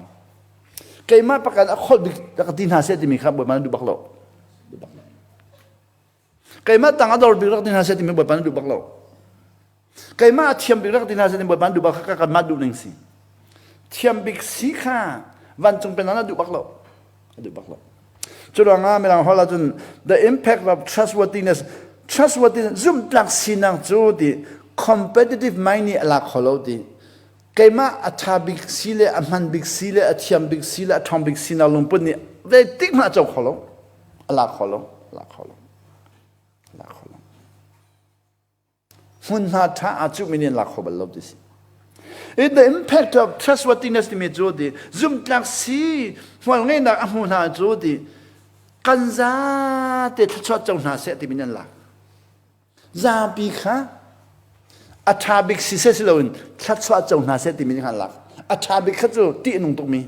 Keimah pakan a kholh bik ka ti hna seh timi kha Bawipa nih duh bak lo. Duh bak lo. Keimah tang a dor bik rak ti hna seh timi Bawipa nih duh bak lo. Keimah a thiam bik rak ti hna seh timi Bawipa nih duh bak kha kanmah duh ning si. Thiam bik si kha vancung pennak na duh bak lo. A duh bak lo. Cu ruangah mirang holh ahcun the impact of trustworthiness trustworthiness zumhtlak sinak cu ti competitive mind nih a lak kho lo ti keimah a ṭha bik si le a hman bik si le a thiam bik si le a ṭhawng bik sinak lungput nih zeitik hmanh a co kho lo a lak kho lo a lak kho lo a lak kho lo hmunhma ṭha aa cuhmi nih an lak kho bal lo ti si The impact of trustworthiness timi cu ti zumhtlak si hmual ngeihnak a hmu hna cu ti kan zate thluachuah co hna seh timi nan lak. Zapi kha a ṭha bik si seh si loin thluachuah co hna seh timi nih khan lak. A ṭha bik kha cu ṭih a nung tukmi.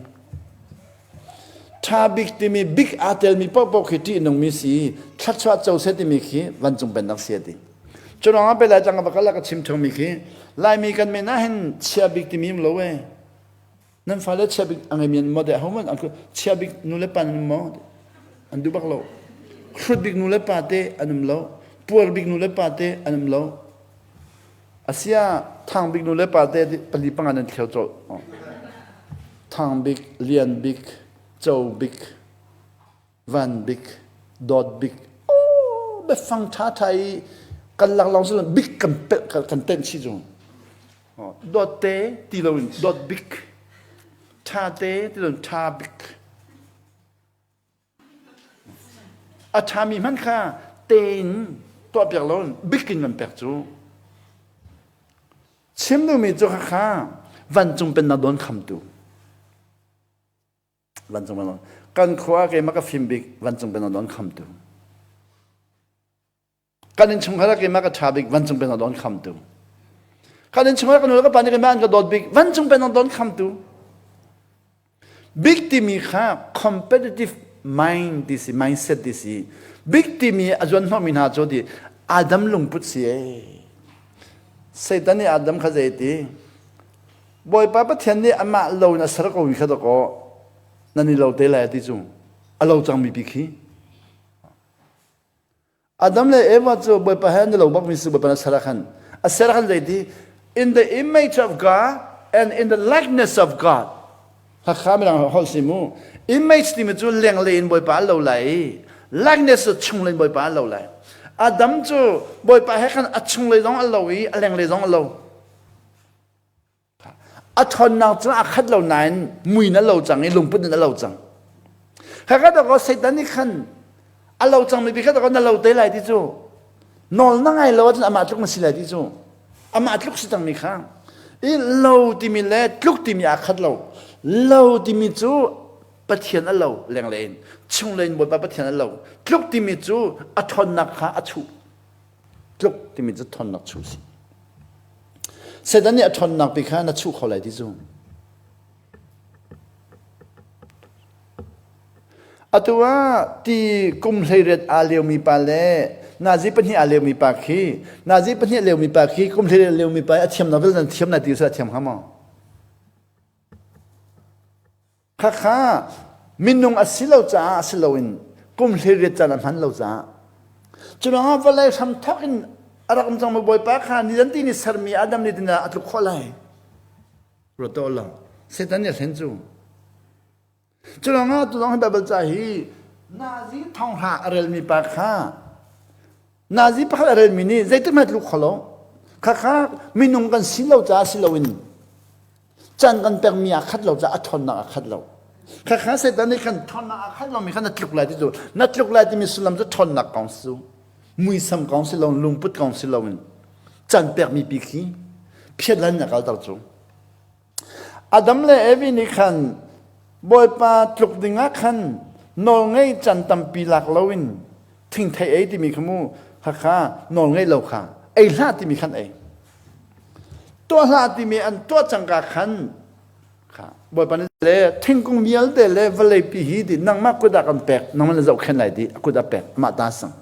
Ṭha bik timi bik aa telmi paohpaoh khi ṭih a nungmi si thluachuah co seh timi khi vancung pennak si a ti. Cu ruangah pe Laitlang ka va kal ah ka chim ṭhangmi khi Laimi kan men ah hin chia bik timi um lo ee. Nan fale chia bik a ngeimi an maw deh ahohmanh an chia bik nu le pa nan um maw? An duh bak lo. Hrut bik nu le pa te an um lo. Puar bik nu le pa te an um lo. Asia thang bik nu le pa te pali panga nan thleu colh. Thang bik, lian bik, co bik, van bik, dawt bik. Oh, biafang ṭha ṭha i kan laklawng si bik kan kan tenh chih cu. Dawt te ti loin dawt bik, ṭha te ti loin ṭha bik. A ṭhami hmanh kha tein tuahpiak loin bik in kan pek cu. Chim duhmi cu khakha vancung pennak dawn khamtu. Vancung pennak kan khua keimah ka fim bik vancung pennak dawn khamtu. Kan innchungkhar ah keimah ka ṭha bik vancung pennak dawn khamtu. Kan innchungkhar ka nu le ka pa nih keimah an ka dawt bik vancung pennak dawn khamtu. Big timi kha competitive mind ti si mindset ti si. Big timi a zuan hnawhmi hna cu ti Adam lungput si ee. Satan nih Adam kha zei ti? Bawipa Pathian nih amah lo in a ser ko mi kha dakaw nan i lo te lai ti cu a lo cangmi pi khi. Adam le Eva cu Bawipa he an i lo bakmi si Bawipa na ser ah khan a ser ah khan zeiti in the image of God and in the likeness of God Hakha mirang holh si mu image timi cu lenglei in Bawipa a lo lai i likeness cu chunglei in Bawipa a lo lai Adam cu Bawipa he khan a chunglei zong a lo i a lenglei zong a lo A ṭhawnnak cu a khat lo nain mui in a lo cang i lungput in a lo cang. Khakhat awk Satan nih khan a lo cangmi bi khat awk na lo te lai ti cu nawl na ngai lo ahcun amah tluk na si lai ti cu amah tluk si cangmi kha i lo timi le tluk timi aa khat lo lo timi cu Pathian a lo lenglei in chunglei in Bawipa Pathian a lo tluk timi cu a ṭhawnnak kha a chuh tluk timi cu ṭhawnnak chuh si Satan nih a ṭhawnnak pi kha na chuh kho lai ti cu. Atu ah ti kum hleiriat aa leomi pa le nazi pahnih aa leomi pa khi nazi pahnih a leomi pa khi kum hleiriat leomi pa a thiam na nan thiam na ti a thiam hnga maw? Khakha minung a si lo caah si loin kum 18 caan a hman lo caah cu ruangah vawlei hramthawk in a rak um cangmi Bawipa kha ni zanti nih sermi Adam nih tin a tluk khawh lai ruat to lo Satan nih a hlen cu cu ruangah tu zong hi Bible ca hi nazi thonghra a relmi pa kha Nazi pakhat a relmi nih zeitik hmanh tluk kho lo khakha minung kan si lo caah si loin Can kan pekmi aa khat lo caah a ṭhawnnak aa khat lo. Khakha Satan nih khan ṭhawnnak aa khat lomi kha na tluk lai ti cu na tluk lai timi sullam cu ṭhawnnak kong si cu muisam kong si lo lungput kong si loin can pekmi pi khi phiat lan na kalter cu. Adam le Evi nih khan Bawipa tluk dingah khan. Nawl ngei can tampi lak loin thingthei ei timi kha mu khakha nawl ngei lo kha ei hlah timi khan ei. Tuah hlah timi an tuah cangka khan kha Bawipa nih le thingkung vialte le vawleipi hi ti nangmah kut ah kan pek nangmah na zohkhenh lai ti a kut a pek amah ta sang.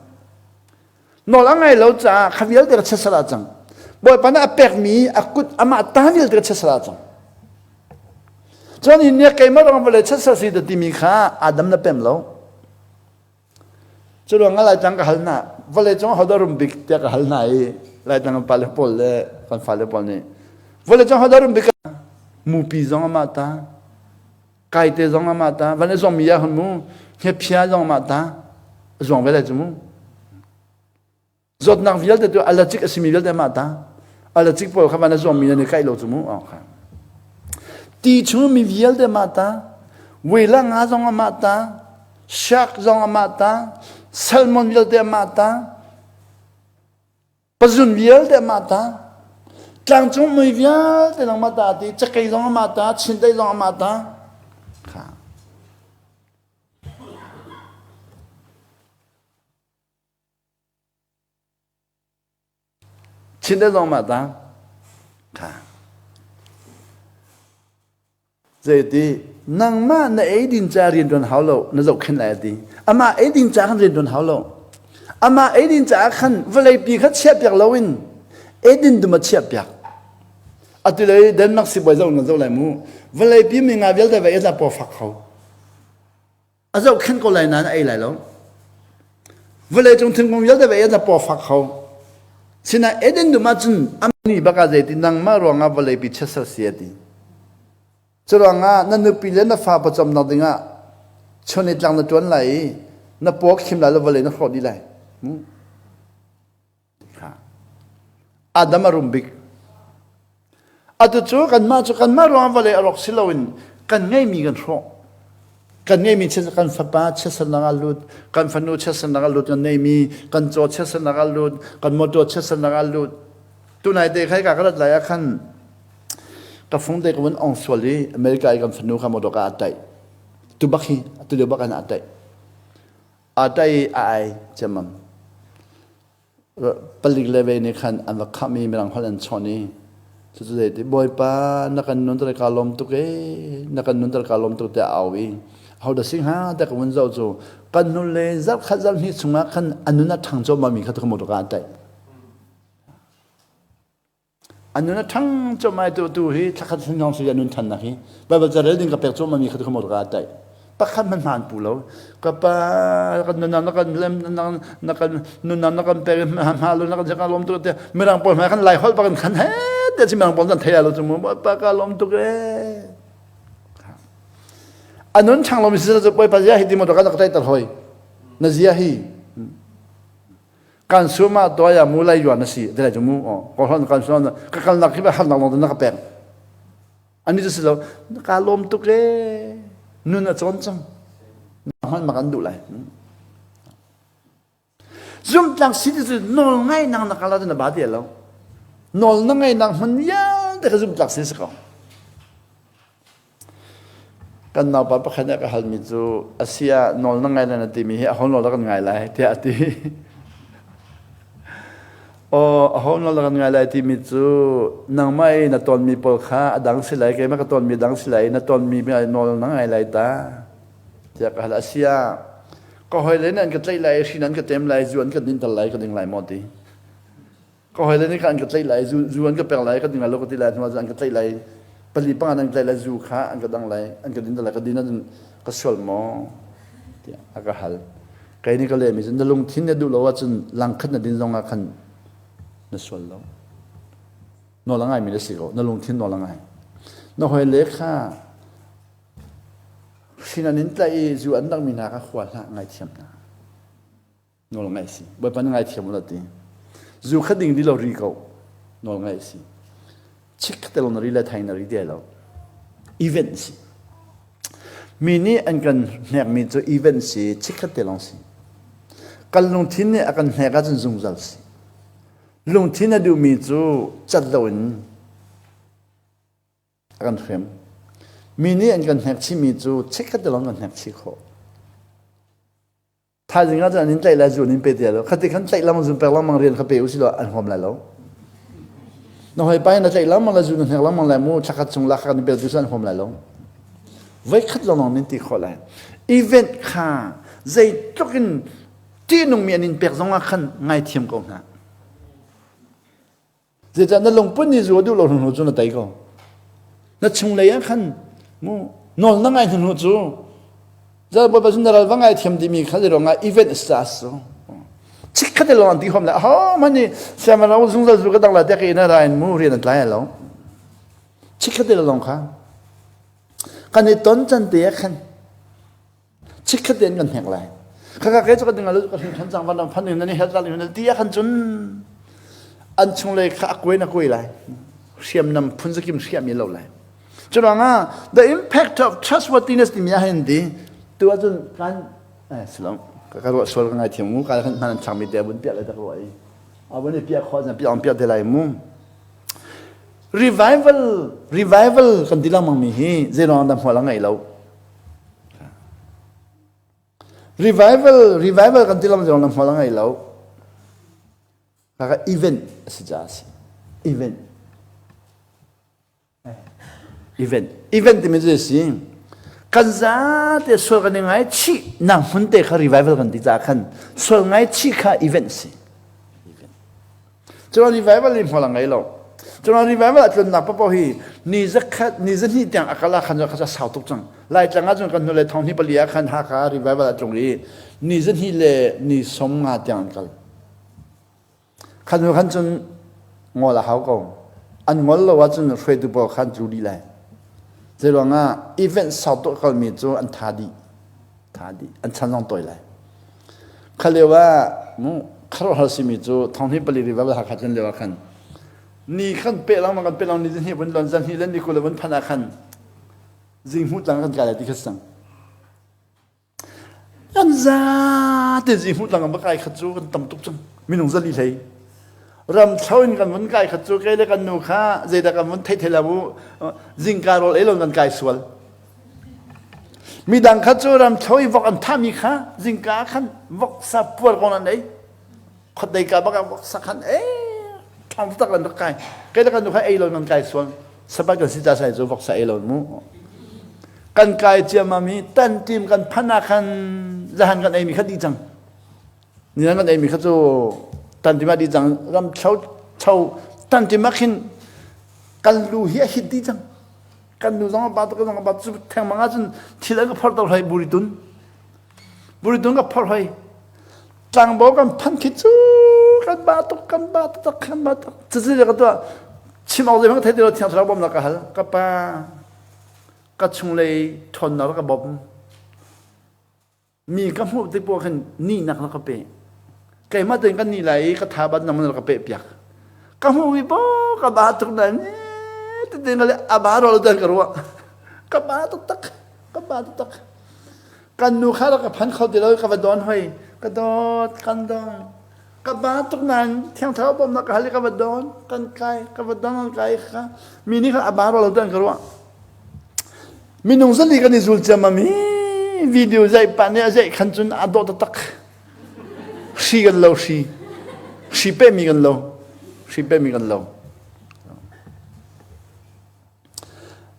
Nawl a ngai lo caah kha vialte ka chiatsal ah cang. Bawipa nih a pekmi a kut amah ta vialte ka chiatsal ah cang. Cun hi nih keimah rong vawlei chiatsal si ta timi kha Adam na pem lo. Cu ruang ah Laitlang ka hal hna. Vawlei cung hodah rum bik tiah ka hal hna i Laitlang kan pale pawl le kan fale pawl nih vawlei cung hodah rum bik mupi zong amah ta kaite zong amah ta van i zong mi ah hun mu hngepphia zong amah ta a zuang ve lai cu mu zawtnak vialte tu allergic a simi vialte amah ta allergic pawl kha van a zuang mi nan i kaih lo cu mu kha ti chung mi vialte amah ta wela nga zong amah ta shark zong amah ta salmon vialte amah ta Pazun vialte amah ta, tlangcung mui vialte zong amah ta ti, cakei zong amah ta, chindeih zong amah ta. Kha. Chindeih zong amah ta. Kha. Zeiti nangmah na eidin ca rianṭuan hau lo na zohkhenh lai a ti. Amah eidin ca khan rianṭuan hau lo. Amah eidin caah khan vawleipi kha chiahpiak loin eidin dum a chiahpiak. Atu lei Denmark sibawi zoh na zoh lai mu. Vawleipi mi nga vialte va ei paw fak kho. A zohkhenh ko lai nain a ei lai lo. Vawleicung thingkung vialte va ei a paw fak kho. Sinain Eden dum ahcun amni bak ah zeiti nangmah ruangah vawleipi chiatser si a ti. Curuangah na nupi le na fa pawcawmnak dingah chun i tlang na ṭuan lai i na paw khim lai lo vawlei na hrawh dih lai. Hmm. Adam a rum bik. Atu cu kanmah cu kanmah ruangah vawlei a rawk si loin kan ngeimi kan hrawh. Kan ngeimi kan fapa chiatsernak ah lut, kan fanu chiatsernak ah lut kan neimi, kan caw chiatsernak ah lut, kan motor chiatsernak ah lut. Tunai te khai ka ka rat lai ah khan ka fung te ka vun ong sual i America i kan fanu kha motor ka a taih. Tu bak hi tu lio bak an a taih. A taih a ai cemam. Palik le ve nih khan an va kham i mirang holh an chawn i cucu zeiti Bawipa na kan nunter kaa lawm tuk ee na kan nunter kaa lawm tuk tiah a au i ahodah si hnga tiah ka vun zoh cu kan hnu le zarh khat zarh hnih chungah khan a nun a ṭhang cuahmah mi kha ka motor ah an tlaih. A nun a ṭhang cuahmah i tu hi thlakhat hlan si a nun ṭhannak hi Baibal ca rel ding ka pek cuahmah mi kha ka motor ah taih. Pakhat hmanh hmaan pu lo. Ka pa kan nunnak na kan lem na kan nunnak na kan pek hma lo na kan ka lawm tuk tiah mirang pawl hmai khan lai holh bak in khan he tiah si mirang pawl an thei lo cu mu pa ka lawm tuk ee. A nun ṭhang lomi si cu bawipa zia hi ti motor ka ka taih hoi. Na zia hi kan suma toya mu lai yuan na si ti lai cu mu ko hon kan suma ka kal nak hi ba har nak long na ka pek ani cu si lo ka lawm tuk e nun a cawn cang hman mak an duh lai zumtlang si ti cu nawl ngai nang na kala na ba ti lo nawl na ngai nang hman vialte ka zumtlak si si ko Kan naupa pakhat nih a ka halmi cu a si ah nawl na ngai lai na timi hi aho nawl dah kan ngai lai tiah a ti. Aw aho nawl dah kan ngai lai timi cu nangmah i na tawnmi pawl kha a dang si lai keimah ka tawnmi a dang si lai i na tawnmi nawl na ngai lai ta tiah ka hal. A si ah ka hawile nih an ka tlaih lai i hri an ka tem lai zu an ka dinter lai ka ding lai maw ti. Ka hawile nih kha an ka tlaih lai, zu, zu an ka pek lai, ka ding lai lo ka ti lai hnu ah an ka tlaih lai, pali panga an tlaih lai, zu kha an ka dang lai, an ka din lai, ka din ahcun ka sual maw? tiah a ka hal. Kei nih ka lehmi cu na lungthin na duh lo ahcun langkhat na din zong ah khan na sual lo. Nawl a ngaimi na si ko, na lungthin nawl a ngai. Na hawile kha hrin an in tlaih i zu an dangmi hna kha hua hlah, ngaithiam hna. Nawl ngaih si. Bawipa na ngaithiam u ti. Zu kha ding di lo ri ko. Nawl ngaih si. Chik te na ri le thai na ri te lo. Event si. Mi nih an kan hnekmi cu event si, chikkhat te lawng si. Kan lungthin nih a kan hnek ahcun zungzal si. Lungthin a duhmi cu cat loin a kan hrem. Mi nih an kan hnek chihmi cu chikkhat te lawng kan hnek chih khawh. Thaizing ah cun an in tlaih lai zu an in pe ti lai lo. Khati khan tlaih lengmang zun pek lengmang rian kha pe u sih law an huam lai lo. Na hawipa in na tlaih lengmang le zu na hnek lengmang lai mu thlakhat chung lak kan bel tu an huam lai lo. Voikhat lawng nan ti khawh lai. Event kha zeitluk in ṭihnungmi an in pek zong ah khan ngaithiam ko hna. Zeicah na lungput nih zu a duh lo hnu cu na tei ko. Na chunglei ah khan mu nawl na ngai hnu cu Zal Bawipa cu na ral va ngaithiam timi kha zei ruangah event a si su. Chikkhat te lawng an ti hom le aho hmanh nih siangpahrang zungzal zu ka dang la te ka ina ra in mu rian an tlai lo. Chikkhat te lawng kha kan i ton can te ah khan chikkhat te in kan hnek lai. Khaka ke cu ka ding alu ka hrin than cang van ram phan in ni hel tal in ti ah khan cun an chunglei kha a kuai na kuai lai. Hriamnam phun zakim hriam i lo lai. Curuangah the impact of trustworthiness timi ah hin ti tu ahcun kan eh silom ka ruah sual ka ngaithiam mu ka khan hman an changmi te vun piah le tak ruah i a vun i piah khawh zan piah on piah te lai mu revival revival kan ti lengmang mi hi zeiruang dah hmual a ngei lo revival revival kan ti lengmang zeiruang dah hmual a ngei lo kaka event a si caah a si event Event. Event timi cu a si. Kan zate sual kan i ngaichih nak hmun te kha revival kan ti caah khan sual ngaichih kha event si. Event. Cun revival hi hmual a ngei lo. Cun revival a tlunnak paoh hi ni zakhat ni zahnih tiang a kal ah khan kha sau tuk cang. Laitlang ah cun kan hnulei thong hnih pali ah khan Hakha revival a tlung i ni zahnih le ni som nga tiang an kal. Khan hnu khan cun ngol a hau ko. An ngol lo ahcun hruaitu pawl khan tlu dih lai. Zeiruangah event sau tuk kalmi cu an tha dih. Tha dih. An chan zong tawi lai. Kha lio ah mu kharuahhar simi cu thonghni pali rival Hakha tlun lio ah khan ni khan pe lengmang kan pe lengmang ni zihni vun lon zan hnih le ni 20 vun phan ah khan zing hmu tlang kan kai lai ti kha sang. Kan zate zihmut lang va kai khat cu kan tam tuk cang. Minung zali hlei. Ram thlo in kan vun kai khat cu kei le kan nu kha zeidah kan vun thei thei la mu zingka rawl ei lo kan kai sual. Midang kha cu ram thlo i vok an thami kha zingka khan vok sa puar kon an ei. Khuadei ka bak ah vok sa khan ei thong tak lan rak kai. Kei le kan nu kha ei lo nan kai sual. Sabat kan si ta sai cu voksa ei lo mu. Kan kai ciammam i tan tim kan phan ah khan zahan kan ei mi kha di cang. Ni kan ei mi kha cu tan tim ah di cang ram thlo tho tan tim ah khin kan lu hi a hit di cang. Kan nu zong a ba tuk zong a ba cu thengmang ah cun thil an ka phor to hlei buri tun. Buri tun ka phor hoi. Tlangbo kan phan khi cu kan ba tuk kan ba tuk kan ba tuk cucu ka tuah chim awk zeihmanh ka thei ti lo thiang thlarau bawmnak ka hal ka pa ka chunglei ṭhawnnak ka bawm mi ka hmuh tik poah khan nihnak na ka pe keimah tein kan nih lai i ka tha ban nang na ka pe piak ka hmuh mi bo ka ba tuk na ni te ka le a ba ro dan ka ruah ka ba tak ka ba tak Kan nu kha ka phan kho ti lo ka va don hoi. Ka dawt kan dong. Ka ba tuk nain thiang thlarau bawmnak ka hal i ka va don kan kai ka va don kan kai kha mi nih khan a ba ro lo tan ka ruah. Minung zali kan i zul ciammam hi video zaih pa nih a zaih khan cun a dawh taktak. Hri kan lo hri. Hri pehmi kan lo. Hri pehmi kan lo.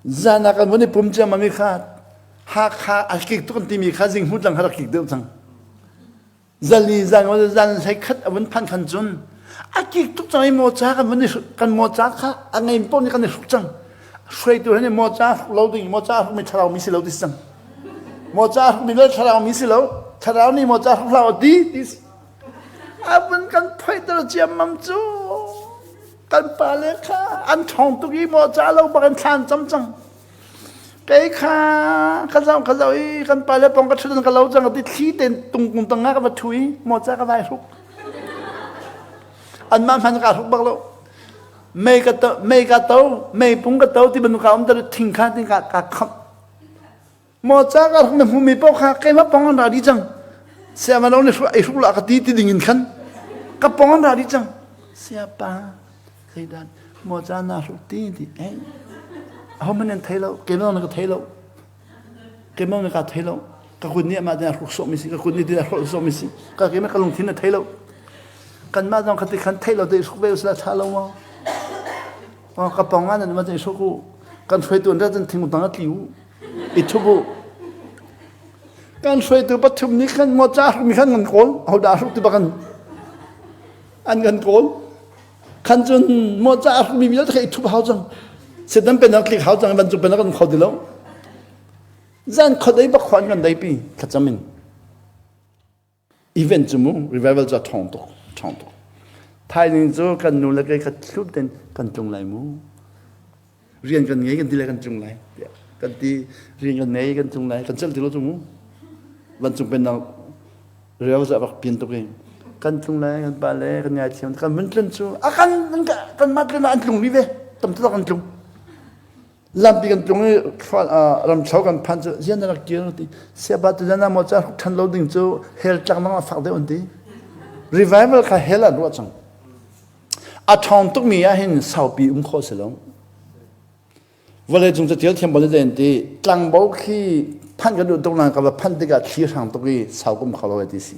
Zan ah kan vun i pum ciammam i kha Hakha a kik tuk an timi kha zinghmu tlang kha rak kik deuh cang. Zali zan zan hlei khat a vun phan khan cun a kik tuk cang i mawca kan vun i kan mawca kha a ngei paoh nih kan i hruk cang. Hruaitu he nih mawca hruk lo ding mawca hruk mi thlarau mi si lo ti si cang. Mawca hruk mi le thlarau mi si lo. Thlarau nih mawca hruk hlah ti ti si. A vun kan phoihter ciammam cu. Kan pale kha an ṭhawng tuk i maw ca lo bak in thla an cam cang. Kei kha ka zoh ka zoh i kan pale pong ka ṭhut ka lo cang ti thli tein tungkung tangah ka va ṭhu i maw ca ka vai hruk. Anmah hman ka hruk bak lo. Mei ka to, mei ka to, mei pung ka to ti bantuk ka um thing kha ti ka ka khamh. Maw ca ka rak na hmumi paoh kha keimah pong an ra dih cang. Siama lo nih ei hruk la ka ti ti ding in khan ka pong an ra dih cang. Siapa zeidan maw ca na hruk ti ti eh aho man nan thei lo keimah na ka thei lo keimah na ka thei lo. Ka kut nih amah te a hruk sawhmi si, ka kut nih ti a hrolh sawhmi si. Ka ke ka lungthin a thei lo. Kanmah zong khati khan thei lo te i hruk ve usila ṭha lo maw? Oh, ka pong ah nan ma i hruk u. Kan hruaitu an rat thing tang a tli u. I thup u. Kan hruaitu pathum nih khan maw ca hruk mi khan kan kawl. Hodah hruk ti bak an an kan kawl. Khan cun maw ca hruk mi vialte kha i thup hau cang. Setan pennak tlik hau cang vancung pennak kan kho ti lo. Zan khodei bak khuan kan dei pi thlacam in. Event cu mu revival cu a ṭhawng tuk ṭhawng tuk. Thaizing cu kan nu le kei kha thlup ten kan tlung lai mu. Rian kan ngei kan ti le kan tlung lai tiah kan ti rian kan ngei kan tlung lai kan celh ti lo cu mu. Vancung pennak revival cu a rak pian tuk i kan tlung lai kan pa le kan ngaithiam kan vun tlun cu a kan kan mah tlun ah an tlung mi ve tam tuk an tlung. Lampi kan tlung i ramthlo kan phan cu zian na rak kir ti siapa tu zan maw ca ṭhan lo ding cu hell tlak nang a fak deuh an ti. Revival kha hell an ruah cang. A ṭhawng tukmi ah hin saupi um khawh si lo. Vawlei cung catial thiam bal an ti tlangbo khi phanh kan duh tuk nain ka va phanh tikah thli hrang tuk i sau kum kho lo ti si.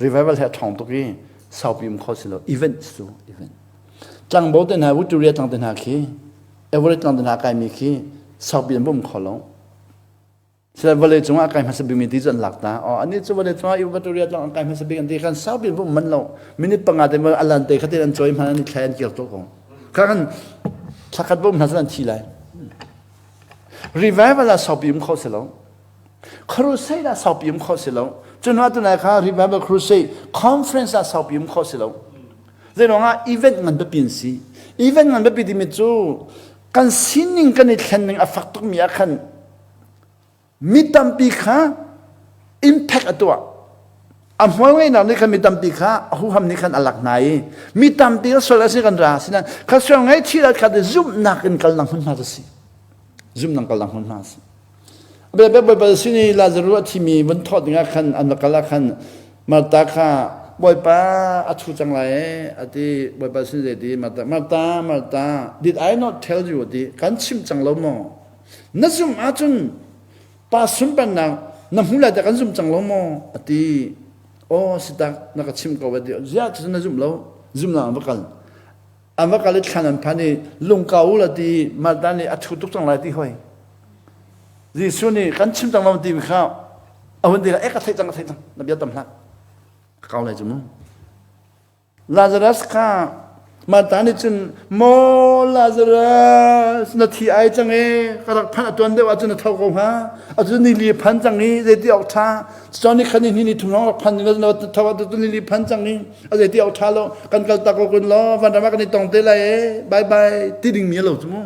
Revival he a ṭhawng tuk i saupi um kho si lo. Event cu event. Tlangbo te hna Victoria tlang te hna khi Everett tlang te hna kaimi khi saupi an um kho lo. Sila vawlei cungah kai hmasa bikmi ti cu an lak ta. Oh, ani cu vawlei cungah Victoria tlang an kai hmasa bik an ti kan saupi an um man lo. Minute panga te alan te khatin an choi hman an i thlai an kir to ko. Kha kan thlakhat bom hna an thi lai. Revival ah saupi um kho si lo. Crusade ah saupi um kho si lo. Cun hna tunai kha Revival Crusade conference ah saupi um kho si lo. Zeiruangah event ngan biapi an si. Event ngan biapi timi cu kan sining kan i thlen ning a fak tukmi ah khan mi tampi kha impact a tuah. A hmual ngeihnak nih khan mi tampi kha a huham nih khan a lak hna i mi tampi a sual a si kan ra sinan kha sual ngaihchih kha zumhnak in kalnak hmunhma a si. Zumhnak kalnak hmunhma a si. Bawipa sin i Lazaruh a thimi vun thawh dingah khan an va kal ah khan Martha kha Bawipa a thu cang lai ee a ti. Bawipa sin zei ti Martha Martha Martha did I not tell you ti kan chimh cang lo maw? Na zumh ahcun pa sunparnak na hmu lai tiah kan zumh cang lo maw? A ti. Aw si tak na ka chimh ko a ti. Ziah cucu na zumh lo? Zumhnak an va kal. An va kal i thlan an phan i lungka u la ti Martha nih a thu tuk cang lai ti hoi. Jesuh nih kan chim cang lo ti kha a hun ti e ka theih cang ka theih cang na bia tam hlah ka kau lai cu mu. Lazarus kha Martha nih cun maw Lazarus na thi ai cang e ka rak phanh a tuan deuh ahcun na tho ko hnga atu ni li phan cang i zeiti awk ṭha cun ni khan ni ni thum lawng rak phan na tho atu ni li phan cang i a zeiti awk ṭha lo kan kal tak ko kun law vanram ah kan i tong te lai e bye bye ti ding mi lo cu mu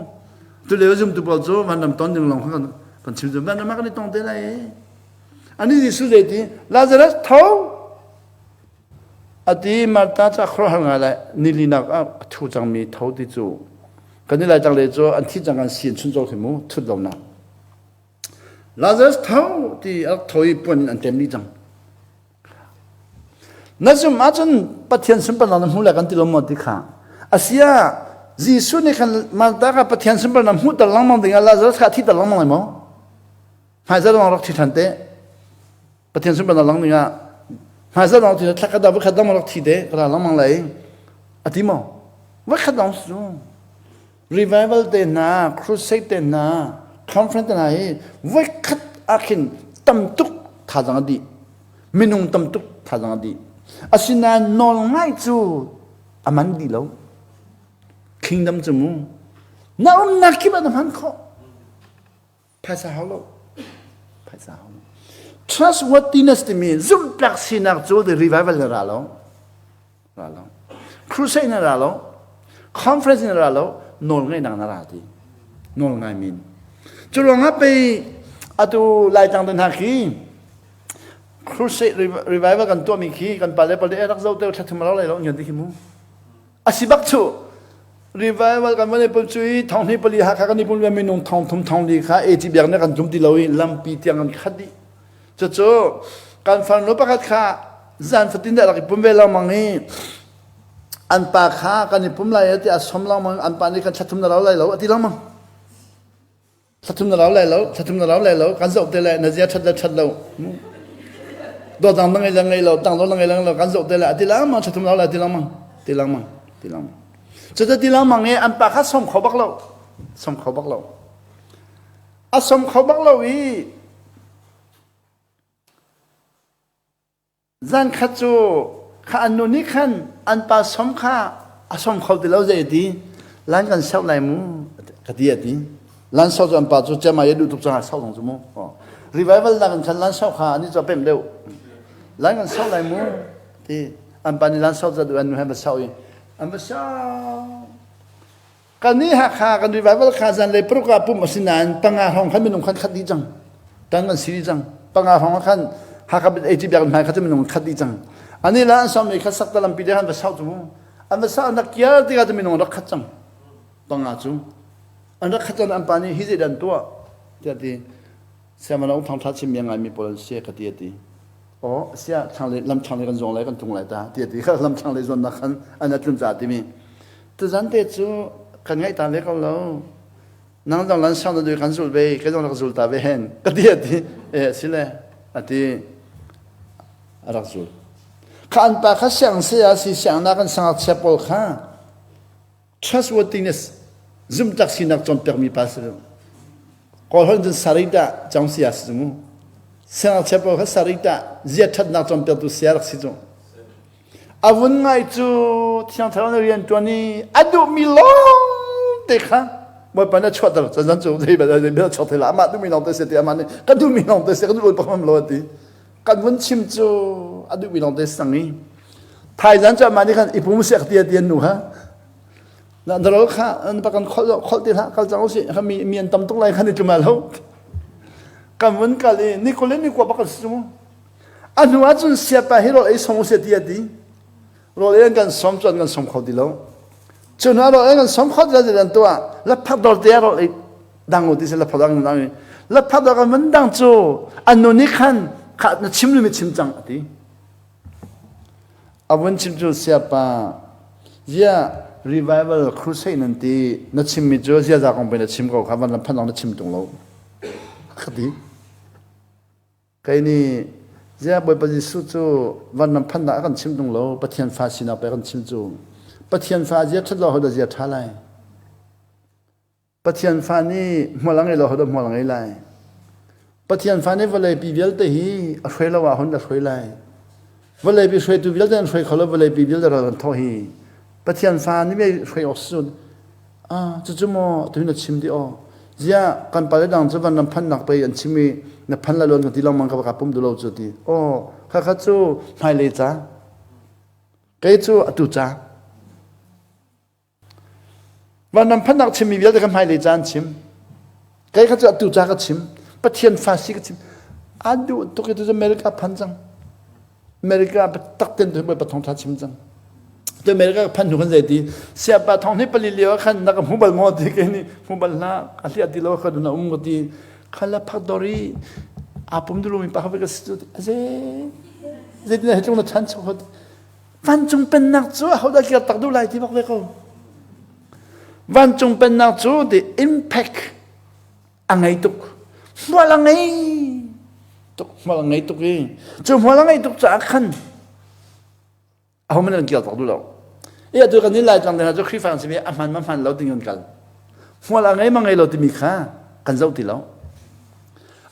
tu leo zumtu pawl cu vanram ton ding lawng kan kan chim cu vanram ah kan i tong te lai e ani Jesuh zeiti Lazarus tho ati Martha ca khuaruahhar ngai lai nilinak ah a thu cangmi tho ti cu kan i lai tang le cu an thi cang an si an chun khi mu thut lo nak Lazarus tho ti a tho i puan in an tem dih cang Na zumh ahcun Pathian sunparnak na hmu lai kan ti lo maw ti kha. Asia Jesuh nih khan Martha kha Pathian sunparnak hmuhter lengmang dingah Lazarus kha a thiter lengmang lai maw? Hmaizarh lawng rak thi ṭhan te. Pathian sunparnak lang dingah hmaizarh lawng thi thla khat dah voikhat dang rak thi te ka ra lengmang lai. A ti maw? Voikhat lawng si cu. Revival te hna, crusade te hna, conference te hna hi voikhat ah khin tam tuk thazaang a dih. Minung tam tuk thazaang a dih. Asinain nawl ngai cu a man dih lo. Kingdom cu mu na umnak kip ah na hman khawh. Phaisa hau lo. Phaisa hau lo. Trustworthiness timi zumhtlak sinak cu the revival na ra lo. Ra lo. Crusade na ra lo. Conference na ra lo. Nawl ngeihnak na ra ti. Nawl ngai min. Cu ruangah pei atu Laitlang te hna khi crusade revival kan tuahmi khi kan pale pale rak zo te thla thum lo lai lo ngian ti khi mu. A si bak cu revival kan van i pul cu i thong hnih pali Hakha kan i pul minung thong thum thong li kha AG biak nih kan tlum ti lo i lampi tiang an khat dih. Cucu kan farnu pakhat kha zan fatin dah rak i pum ve lengmang i an pa kha kan i pum lai ti a som lengmang an pa nih kan thla thum na rau lai lo a ti lengmang. Thlathum na rau lai lo, thlathum na rau lai lo, kan zoh te lai, na zia ṭhat le ṭhat lo. Dawtnak na ngei le ngei lo, tangdor na ngei le ngei lo, kan zoh te lai, a ti lengmang, thlathum na rau lai, ti lengmang, ti lengmang, ti lengmang. Cuti ti lengmang i an pa kha som kho bak lo, som kho bak lo. A som kho bak lo i Zankhat cu kha an nu nih khan an pa som kha a som kho ti lo zei a ti. Lan kan sauh lai mu ka ti a ti. Lan sauh cu an pa cu cema ya duh tuk caah sauh zong cu mu. Revival nak in khan lan sauh kha ani cu a pemh deuh. Lan kan sauh lai mu ti. An pa nih lan sauh ca duh an nu he va sauh i an va sauh. Kan nih Hakha kan revival kha zanlei paruk ah pumh a si nain panga hrawng khan minung khan khat dih cang. Tan kan si dih cang. Panga hrawng ah khan Hakha AG biakinn hmai kha cu minung khat dih cang. Ani la an sawm mi kha sakta lampi le khan va sau cu mu. An va sau an rak kial tikah cu minung rak khat cang. Panga cu. An rak khat cang an pa nih hi zei dan tuah tiah ti. Siamana ung thangtha chim mi ngai mi pawl an si ka ti a ti. Aw sia thlanglei lam thlanglei kan zawng lai kan tlung lai ta ti a ti. Kha lam thlanglei zawnnak khan an atlun ca timi. Tuzan te cu kan ngaih ta ve ko lo. Nang zong lan sang na dui kan zul ve, kei zong rak zul ta ve hen. Ka ti a ti. Eh sile a ti. A rak zul. Kha an pa kha siang se a si siang na kan sangak chia pawl kha trustworthiness zumtak sinak cawnpiakmi pa si lo. Kawl holh cun sarita cong sia si mu. Siangak chia pawl kha sarita zia ṭhatnak cawnpiaktu sia rak si cu. A vun ngai cu Thiang Thlarau nih rian ṭuan i a duhmi lawng te kha Bawipa nih a chuahter. Cun cu zei bel zei bel chuak thei la amah duhmi lawng te si ti amah nih ka duhmi lawng te si ka duh pakhat lo a ti. Kan vun chim cu a duhmi lawng te sang i thaizan cu amah nih khan i pum sek ti a ti an nu kha na na rol kha an pa kan kholh kholh ti hlah kal cang usih kha mi mi an tam tuk lai khan i tlum lo kan vun kal i ni kul in ni kua bak kan si cu A hnu ahcun siapa hi rawl ei som usih ti a ti. Rawl ei an kan som cu an kan som kho ti lo. Cu hnu ah rawl ei kan som kho ti lo ti an tuah. Lapphak dawr te ah rawl ei dang u ti si lapphak dawr kan dang i lapphak dawr kan van dang cu an nu nih khan kha na chim mi chim cang a ti. A vun chim cu siapa zia revival crusade nan ti na chimmi cu ziaza kong pei na chim ko kha van lam phan na chim tung lo. Ka ti. Kei nih ziah Bawipa Jesuh cu vanram phannak a kan chim tung lo, Pathian fa sinak pei a kan chim cu. Pathian fa zia ṭhat lo hodah zia ṭha lai? Pathian fa nih hmual a ngei lo hodah hmual a ngei lai? Pathian fa nih vawleipi vialte hi a hruai lo ah hun a hruai lai. Vawleipi hruaitu vialte an hruai kho lo, vawleipi vialte ral an thawh hi. Pathian fa nih mei hruai awk si Ah, cucu maw tuhi na chim dih aw. Ziah kan pale dang cu van ram phannak pei an chim i na phan la luan ka ti lengmang ka ka pum duh lo cu ti. Aw, khakha cu hmailei ca. Kei cu atu ca. Van ram phannak chimmi vialte ka hmailei ca an chim. Kei kha cu atu ca ka chim. Pathian fa si ka chim. A duh tuk i tu America phan cang. America tak ten tu Bawipa thawngtha chim cang. Tu America phan hnu kan zei ti siapa thong ni pali lio khan na ka hmu bal maw ti ke ni hmu bal hla a hliah ti lo kha na um ka ti khala phak dori a pum dulu mi pa kha ka si cu aze zeitin he tlung na chan chok hot vancung pennak cu ahodah kir tak duh lai ti bak ve ko vancung pennak cu the impact a ngei tuk hmual a ngei tuk hmual a ngei tuk i cu hmual a ngei tuk caah khan ahohmanh an kir tak duh lo i atu kan i Laitlang te hna cu Khrihfa an simi a hman ma hman lo ding an kal hmual a ngei ma ngei lo timi kha kan zoh ti lo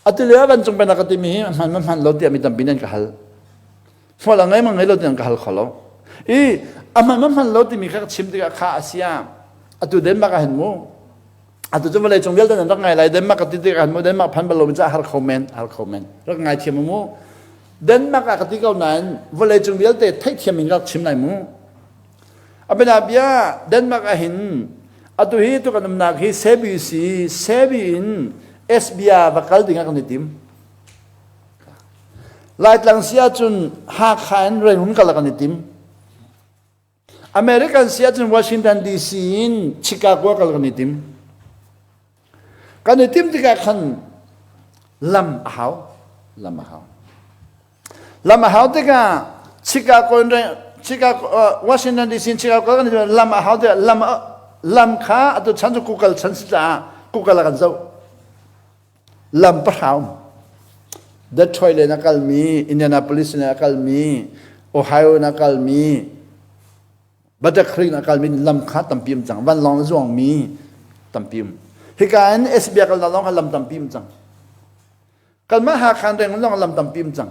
atu lio vancung pennak ka timi hi a hman ma hman lo tiah mi tampi nih an ka hal hmual a ngei ma ngei lo tiah an ka hal kho lo i a hman ma hman lo timi kha ka chim tikah kha a sia atu Denmark ah hin mu atu cu vawlei cung vialte nan rak ngai lai Denmark ka ti tikah mu Denmark phan bal lomi cu a har kho men har kho men rak ngai thiam mu Denmark ah ka ti ko nain vawlei cung vialte theihthiam in rak chim lai mu a bia Denmark ah hin atu hi tu kan umnak hi Sebi si Sebi in Esbia va kal ding ah kan i tim Laitlang si ahcun Hakha in Rangoon kal ah kan i tim American si ahcun Washington DC in Chicago kal kan i tim. Kan i tim tikah khan lam a hau. Lam a hau. Lam a hau tikah Chicago in Chicago uh, Washington DC in Chicago kan i tim lam a hau tikah lam lam kha atu chan cu Google chan si caah Google ah kan zoh. Lam pahra um. Detroit le na kalmi, Indianapolis na kalmi, Ohio na kalmi, Butter Creek na kalmi lam kha tampi um cang. Vanlawng na zuangmi tampi um. Hika in SBA kal lawng kha lam tampi um cang. Kanmah Hakha reng lawng lam tampi um cang.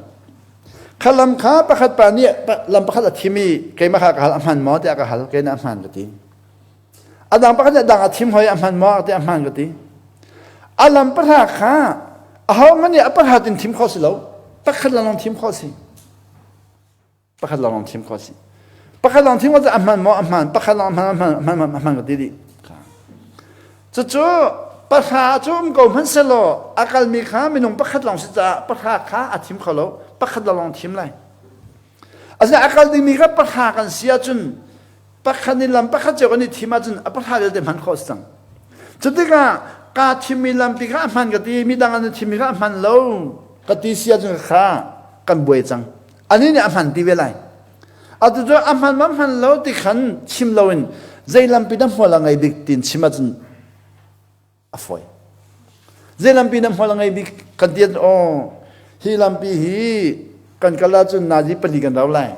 Kha lam kha pakhat pa nih lam pakhat a thim i keimah kha ka hal a hman maw tiah ka hal kei nih a hman ka ti. A dang pakhat nih a dang a thim hoi a hman maw tiah a hman ka ti. A lam pahra kha aho hmanh nih a pakhat in thim khawh si lo. Pakhat lawng thim khawh si. Pakhat lawng thim khawh si. Pakhat lawng thim khawh si a hman maw a hman pakhat lawng a hman a hman a hman a hman ka ti dih. Cucu pahra cu um ko hmanh selaw a kalmi kha minung pakhat lawng si caah pahra kha a thim kho lo pakhat lawng thim lai. Asinain a kal dingmi kha pahra kan si ahcun pakhat nih lam pakhat cio kan i thim ahcun a pahra vialte hman khawh si cang. Cu tikah kaa thimmi lampi kha a hman ka ti midang an i thimmi kha a hman lo ka ti si ahcun kha kan buai cang. Anih nih a hman ti ve lai. Atu cu a hman ma hman lo ti khan chim loin zei lampi dah hmual a ngei bik tiin chim ahcun a fawi. Zei lampi dah hmual a ngei bik kan ti ahcun aw hi lampi hi kan kal ahcun nazi pali kan rau lai.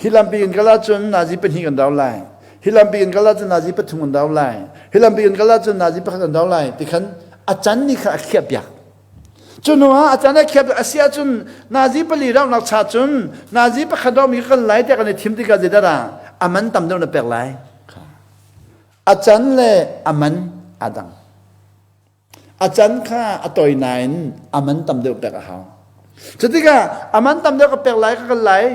Hi lampi kan kal ahcun nazi pahnih kan rau lai. Hi lampi kan kal ahcun nazi pathum kan rau lai. Hi lampi kan kal ahcun nazi pakhat kan rau lai ti khan a can ni kha a khiah piak. Cu hnu ah a caan a khiap a si ahcun nazi pali rauhnak cha cun nazi pakhat raumi ka kan lai tiah kan i thim tikah zeidah dah a man tam deuh na pek lai. A can le a man aa dang. A can kha a toi nain a man tam deuh pek a hau. Cu tikah a man tam deuh ka pek lai ka kal lai.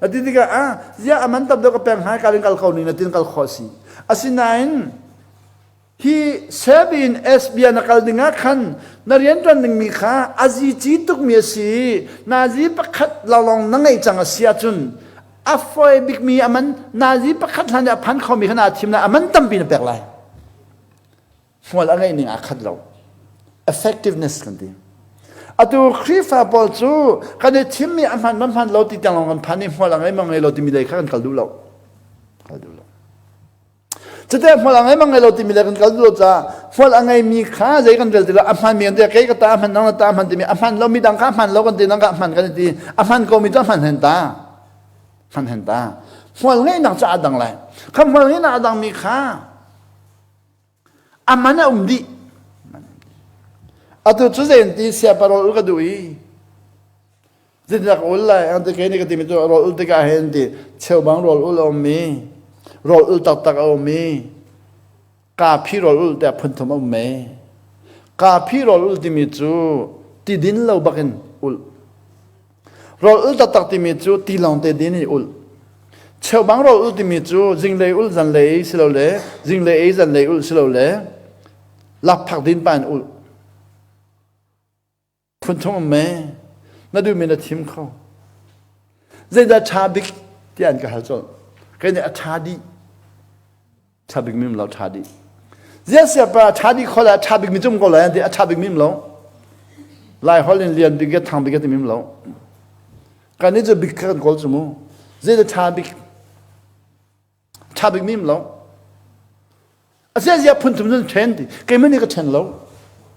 A ti tikah ah ziah a man tam deuh ka pek hnga ka in kal ko ning na tin kal khawh si. Asinain Hi Sebin S bia na kal dingah khan na rianṭuan dingmi kha a zici tukmi a si i nazi pakhat lawnglawng na ngeih cang a si ahcun a fawi bikmi a man nazi pakhat hlan i a phan khomi kha naa thim lai a man tampi na pek lai. Hmual a ngeih ning aa khat lo. Effectiveness kan ti. Atu Khrihfa pawl cu kan i thimmi a hman ma hman lo ti tiang lawng kan phan i hmual a ngei ma ngei lo timi lei kha kan kal duh lo. Kal duh lo. Cute hmual a ngei ma ngei lo timi le kan kal duh lo caah hmual a ngeimi kha zei kan rel ti lo a hmanmi kan ti kei ka ta a hman nang na ta a hman timi a hman lo mi dang kha a hman lo kan ti nang ka a hman kan ti a hman ko mi cu a hman hen ta hman hen ta hmual ngeihnak ca a dang lai kha hmual ngeihnak a dang mi kha a man a um dih atu cu zei ti siaparol ka duh i Zeitindah ka ul lai? An ti kei nih ka timi cu rawl ul tikah hin ti cheubang rawl ul a ummi, rawl ul taktak a ummi, kaphi rawl ul tiah phunthum a um me. Kaphi rawl ul timi cu ti din lo bakin ul. Rawl ul taktak timi cu ti lawng te din in ul. Cheubang rawl ul timi cu zinglei ul zanlei ei silole zinglei ei zanlei ul silole lakphak din pa in ul. Phunthum um me na duhmi na thim kho. Zeidah ṭha bik tiah an ka hal colh. Kei nih a ṭha dih. Ṭha bik mi um lo ṭha dih. Ziah siapa ṭha dih kho lai ṭha bik mi cum ko lai an ti a ṭha bik mi um lo. Lai holh in lian bik ke thang bik ke timi um lo. Kan nih cu bik kha kan kawl cu mu. Zeidah ṭha bik Ṭha bik mi lo. A zia zia phun thum cun ṭhen ti. Keimah nih ka ṭhen lo.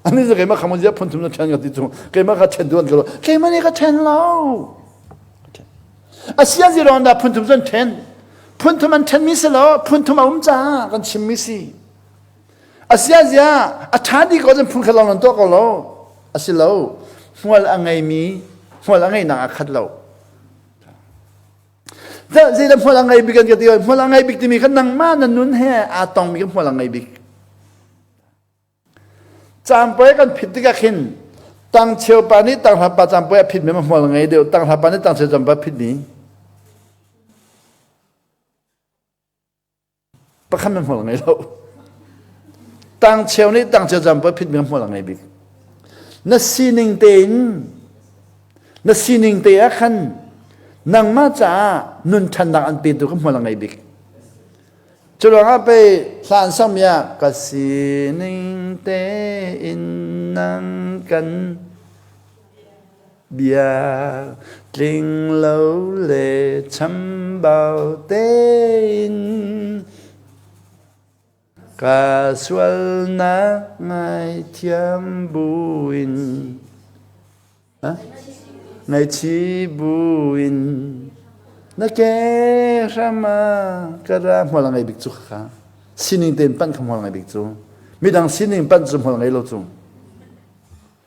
Ani cu keimah kha zia phun thum cun ṭhen ka ti cu. Keimah kha ṭhen duan ka lo. Keimah nih ka ṭhen lo. A sia zi rawng dah phun thum cun ṭhen. Phun thum an ṭhen mi si lo. Phun thum a um caah kan chim mi si. A sia zia a ṭha dih ko cun phun khat lawng nan tuah ko lo. A si lo. Hmual a ngeimi hmual a ngeihnak a khat lo. Zeidah hmual a ngei bik an ka ti hmual a ngei bik timi kha nangmah na nun he aa tongmi kha hmual a ngei bik. Caangpuai kan phit tikah khin tangcheu pa nih tanghra pa caangpuai a phitmi ma hmual a ngei deuh tanghra pa nih tangcheu caangpuai a phitmi Pakhat na hmual ngei lo. Tangcheu nih tangcheu cam poi phit mi hmual a ngei bik. Na sining tein na sining te ah khan nangmah caah nun ṭhannak an petu kha hmual a ngei bik. Cu ruangah pei hla an sakmi ah ka sining tein nang kan Bia tling lo le chambau tein. Ka sualnak ngaithiam buin Ngaihchih buin na ke hram ah ka ra hmual a ngei bik cu kha sining tein panh kha hmual ngei bik cu midang sining panh cu hmual ngei lo cu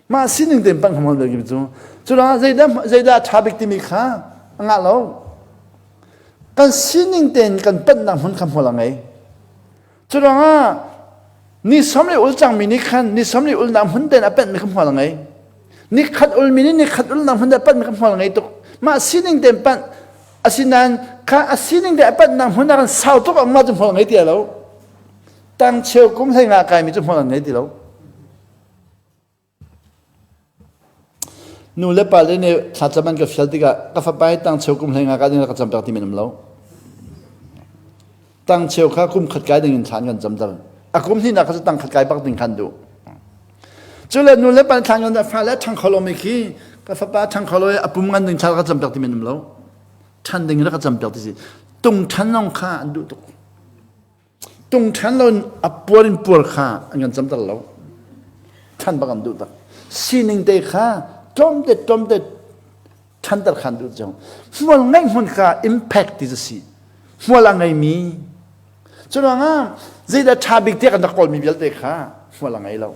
mah sining tein panh kha hmual ngei bik cu cu ruangah zeidah zeidah a ṭha bik timi kha a ngah lo kan sining tein kan panhnak hmun kha hmual a ngei cu ruangah Ni som le ul cangmi nih khan ni som le ulnak hmun tein a penhmi kha hmual a ngei. Ni khat ulmi nih ni khat ulnak hmun tein a penhmi kha hmual a ngei tuk. Mah sining tein panh asinain kha a sining tein a panhnak hmun ah khan sau tuk a um cu hmual a ngei ti lo. Tang cheu kum hlei nga kaimi cu hmual an ngei ti lo. Nu le pa le nih thlacam an ka fial tikah ka fapa hi tangcheu kum hlei nga ka ding ka campiak ti men um lo. Tangcheu kha kum khat kai ding in thla an kan camter. A kum hnihnak kha cu tang khat kai bak ding khan duh. Cu le nu le pa thla kan fa le ṭhang kho lomi khi ka fapa ṭhang kho lo i a pum ngan ding thla ka campiak ti men um lo. Ṭhan ding in ka campiak ti si. Tung ṭhan lawng kha an duh tuk. Tung ṭhan lo in a puar in puar kha an kan camter lo. Ṭhan bak an duh tak. Sining te kha tlawmte tlawmte ṭhanter kha an duh cio. Hmual ngeih hmun kha impact ti cu si. Hmual a ngeimi. Cu ruangah zeidah ṭha bik tiah kan rak kawlmi vialte kha hmual a ngei lo.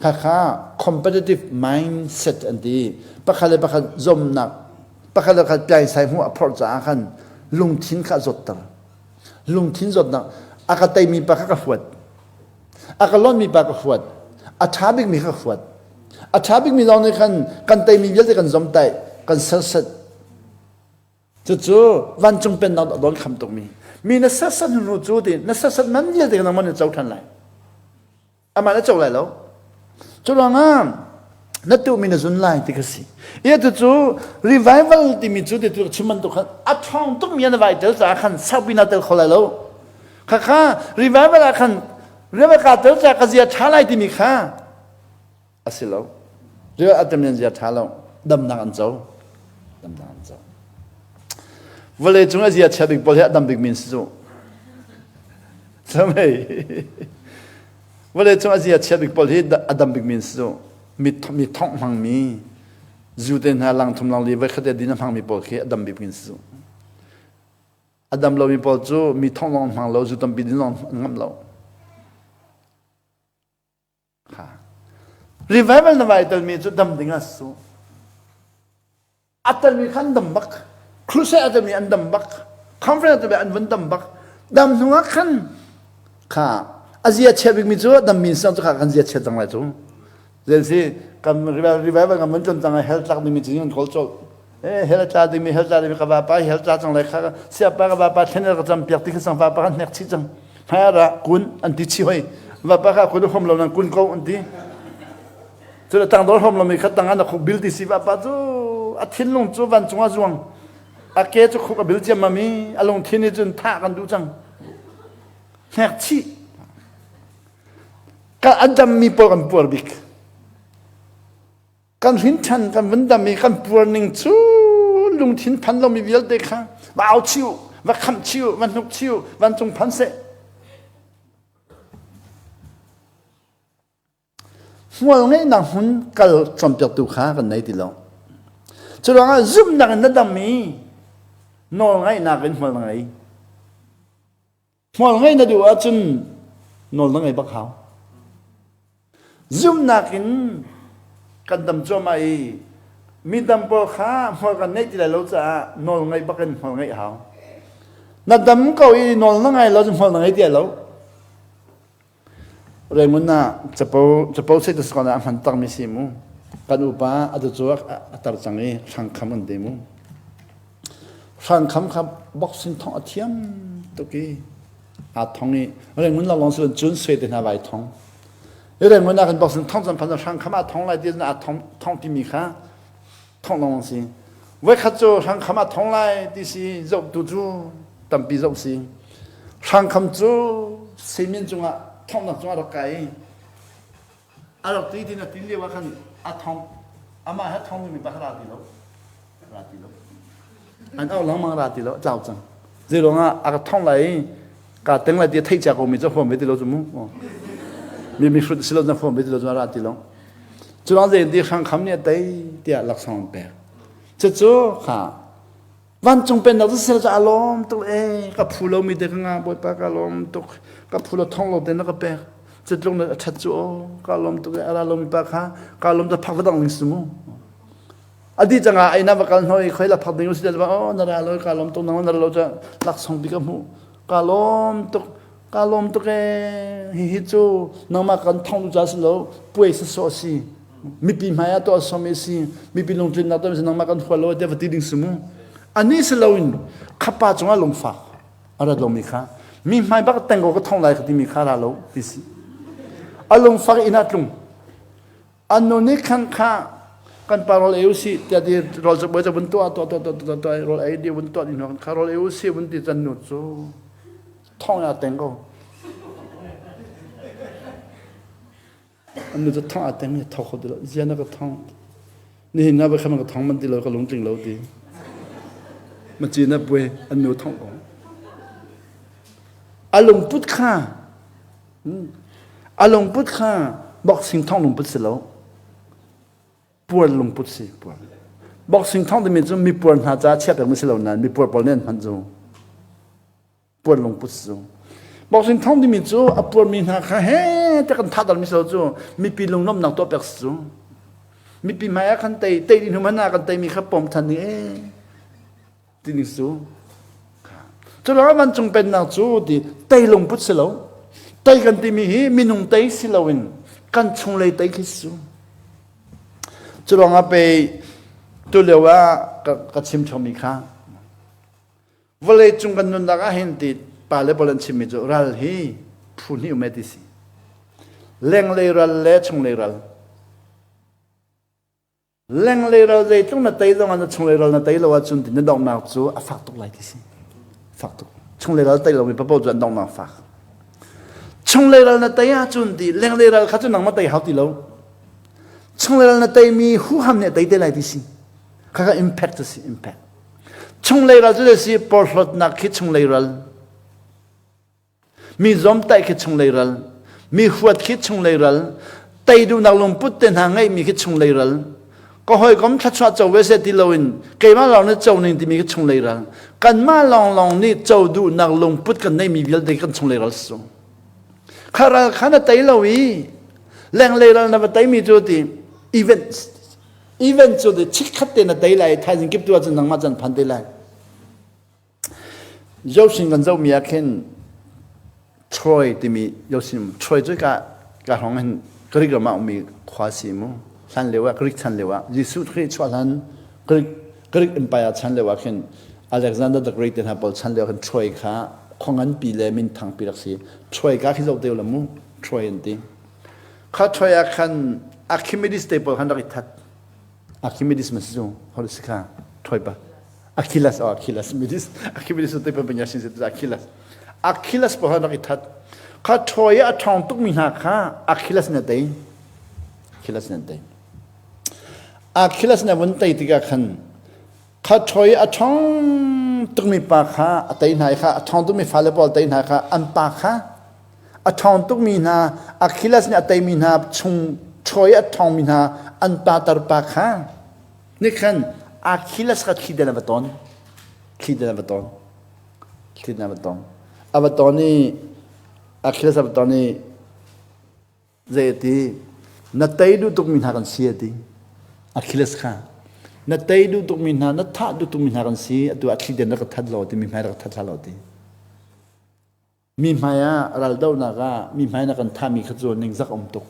Khakha competitive mindset an ti. Pakhat le pakhat zomnak, pakhat le pakhat piaisai hmuh a phorh caah khan lungthin kha a zawtter. Lungthin zawtnak a ka teimi pa kha ka huat. A ka lonmi pa ka huat. A ṭha bikmi kha ka huat. A ṭha bikmi lawng nih khan kan teimi vialte kan zomtaih, kan serset. Cucu vancung pennak a don kham tukmi. Mi na serset hnu cu ti na serset man vialte kha nangmah nih co ṭhan lai. Amah na co lai lo. Cu ruangah na tuhmi na zun lai ti ka si. Ia tu cu revival timi cu ti tu chim bantuk khan a ṭhawng tukmi an vai tel caah khan saupi na tel kho lai lo. Khakha revival ah khan revival ka tel caah ka zia ṭha lai timi kha a si lo. Revival a tem zia ṭha lo. Damnak an co. Damnak an co. Vawlei cung a zia chia bik pawl hi a dam bik min si cu. Samei. Vawlei cung a zia chia bik pawl hi a dam bik min si cu. Mi mi thongh hmangmi zu te hna lang thum lang li voi khat din a hmangmi pawl khi a dam bik min si cu. A dam lomi pawl cu mi thongh lawng hmang lo zu tampi din lawng an ngamh lo. Kha. Revival na vai telmi cu dam ding a su. A telmi kha an dam bak. Crusade a telmi an dam bak. Conference a telmi an vun dam bak. Dam hnu ah khan kha a zia chia bikmi cu dam min sang cu kha kan zia chia cang lai cu. Zel si kan revival kan vun tlon cang hell tlak dingmi cu kan kawl colh. Eh hell tla dingmi hell tla dingmi ka vapa hell tla cang lai kha siapa ka vapa thlen ka cam piak ti kha sang vapa kan hnek chih cang. Hmai ra kun an ti chi hoi. Vapa kha kun hom lo nan kun ko an ti. Cu le tangdor hom lomi kha tang an a khuk bil ti si vapa cu a thinlung cu vancung ah zuang. A ke cu khuk a bil ciammam i a lungthin i cun thah kan duh cang. Hnek chih. Ka a dammi pawl kan puar bik. Kan hrin ṭhan kan vun dam i kan puar ning cu lungthin phan lomi vialte kha va au chih u, va khamh chih u, va hnuk chih u, vancung phan seh. Hmual ngeihnak hmun kal cawnpiaktu kha kan nei ti lo. Cu ruangah zumhnak in na dam i nawl ngaihnak in hmual na ngei. Hmual ngeih na duh ahcun nawl na ngei bak hau. Zumhnak in kan dam cuahmah i mi dam pawl kha hmual kan ngeih ti lai lo caah nawl ngeih bak in hmual ngeih hau. Na dam ko i nawl na ngai lo cu hmual na ngei ti lai lo. Raymond ah capo capo status kon ah a hman takmi si mu. Kan upa atu cu a tar cang i hrangkham an ti mu. Hrangkham kha boxing thong a thiam tuk i aa thong i Raymond lawnglawng si cun sui te hna vai thong. I Raymond ah kan boxing thong cun phan hrangkham aa thong lai ti aa thong thong timi kha thong lawng si. Voikhat cu hrangkham a thong lai ti si zohtu cu tampi zoh si. Hrangkham cu seimin cungah thonghnak cungah rak kai i a rak ti tin a tin lio ah khan a thong amah he thong dingmi pa kha ra ti lo ra ti lo an au lengmang ra ti lo a tlau cang zei ruangah a ka thong lai i. Ka teng lai ti theih cia ko mi cu huam ve ti lo cu mu. Mi mi hrut si lo na huam ve ti lo cu ra ti lo. Cu lang zei ti hrang kham nih a tei tiah laksawng an pek. Cucu kha vancung pennak cu sel cu a lawm tuk e ka phu lo mi te ka nga bawipa ka lawm tuk ka phu lo thong lo te na ka pek citlung na a that cu o ka lawm tuk e a ra lomi pa kha ka lawm ta phak va dang ning si mu adi canga ai na va kal hnoi khoi la phak ding si ba o na ra lo ka lawm tuk nang na ra lo cha laksong bi ka hmu ka lawm tuk ka lawm tuk e hi hi cu nangmah kan thong tu cha si lo puai sa so si mipi hmai ah tuah somi si mipi lungtlinnak tuah si nangmah kan hual lo tiah va ti ding si mu ani si loin khapa cungah lungfak a rat lomi kha mi hmai bak tengko ka thong lai ka timi kha ra lo ti si a lungfak inn ah tlung an nu nih khan kha kan pa rawl ei usi tiah ti rawl cu boi cu vun tuah tuah tuah tuah tuah tuah rawl ei di vun tuah ding kha rawl ei usi vun ti can nu cu thong ya teng ko An nu cu thong aa teng i tho kho ti lo. Zia na ka thong. Nihin na khan ka thong man ti lo ka lungtling lo ti. Maci na puai an nu thong ko. A lungput kha a lungput kha boxing thong lungput si lo. Puar lungput si puar. Boxing thong timi cu mi puar hna caah chiah pek si lo nain mi puar pawl nih an hman cu. Puan lungput cu. Boxing thong timi cu a puarmi hna kha he te kan thah mi so cu mipi lunglawmhnak tuah pek cu. Mipi hmai ah khan tei tei ding hnu ah kan teimi kha pom than ding ee tini cu. Cu lawng vancung pennak cu ti tei lungput si lo. Tei kan timi hi minung tei si loin kan chunglei tei khi si cu. Cu lawng ah pei tulio ah ka chim ṭhomi kha Vawleicung kan nunnak ah hin ti pa le pawl an chimmi cu ral hi phu hnih um e ti si. Lenglei ral le chunglei ral. Lenglei ral zeitluk na tei zong ah na chunglei ral na tei lo ahcun ti na donghnak cu a fak tuk lai ti si. Fak tuk. Chunglei ral tei lomi papoh cu an donghnak fak. Chunglei ral na tei ahcun ti lenglei ral kha cu nangmah tei hau ti lo. Chunglei ral na teimi huham nih a tei te lai ti si. Khakha impact a si, impact. Chunglei ral cu si porhlawtnak khi chunglei ral. Mi zomtaih khi chunglei ral. Mi huat khi chunglei ral. Tei duhnak lungput te hna ngeihmi khi chunglei ral. Ka hawikom thluachuah co ve seh ti loin keimah lawng nih co ning timi khi chunglei ral. Kanmah lawnglawng nih co duhnak lungput kan neihmi vialte kan chunglei ral si. Kha ral kha na tei lo i lenglei ral na va teimi cu ti events Event cu de chikkhat te na tei lai thaizing kip tu ahcun nangmah can phan te lai. Josin kan zoh mi ah khin Troy timi Josin Troy cu ka ka hong hin Greek ram ah ummi khua si mu hlan lio ah Greek chan lio ah Jesuh Khrih chuah hlan Greek Greek Empire chan lio ah khin Alexander the Great te hna pawl chan lio khin Troy kha khua nganpi le minthang pi rak si Troy ka khi zoh te la mu Troy an ti Kha Troy ah khan Archimedes te pawl khan rak i that. Archimedes ma si cu hol si kha Troy pa. Achilles oh Achilles Medes Archimedes te pa panya sin si Achilles. Achilles pawl khan rak i that. Kha Troy a ṭhawng tukmi hna kha Achilles nih a tei. Achilles nih a tei. Achilles nih a vun tei tikah khan kha Troy a ṭhawng tukmi pa kha a tei hna i kha a ṭhawng tukmi fale pawl tei hna kha an pa kha A ṭhawng tukmi hna Achilles nih a teimi hna chung Troy a ṭhawngmi hna an pa tarpa kha nih khan Achilles kha thli den a va ton. Thli den a va ton. Thli den a va ton. A va ton i Achilles a va ton i zei a ti? Na tei duh tukmi hna kan si a ti. Achilles kha na tei duh tukmi hna na thah duh tukmi hna kan si atu ah thli den rak ka that law ti mi hmai rak ka that hlah law ti. Mi hmai ah raldohnak ah mi hmai na kan thahmi kha cu ningzak um tuk.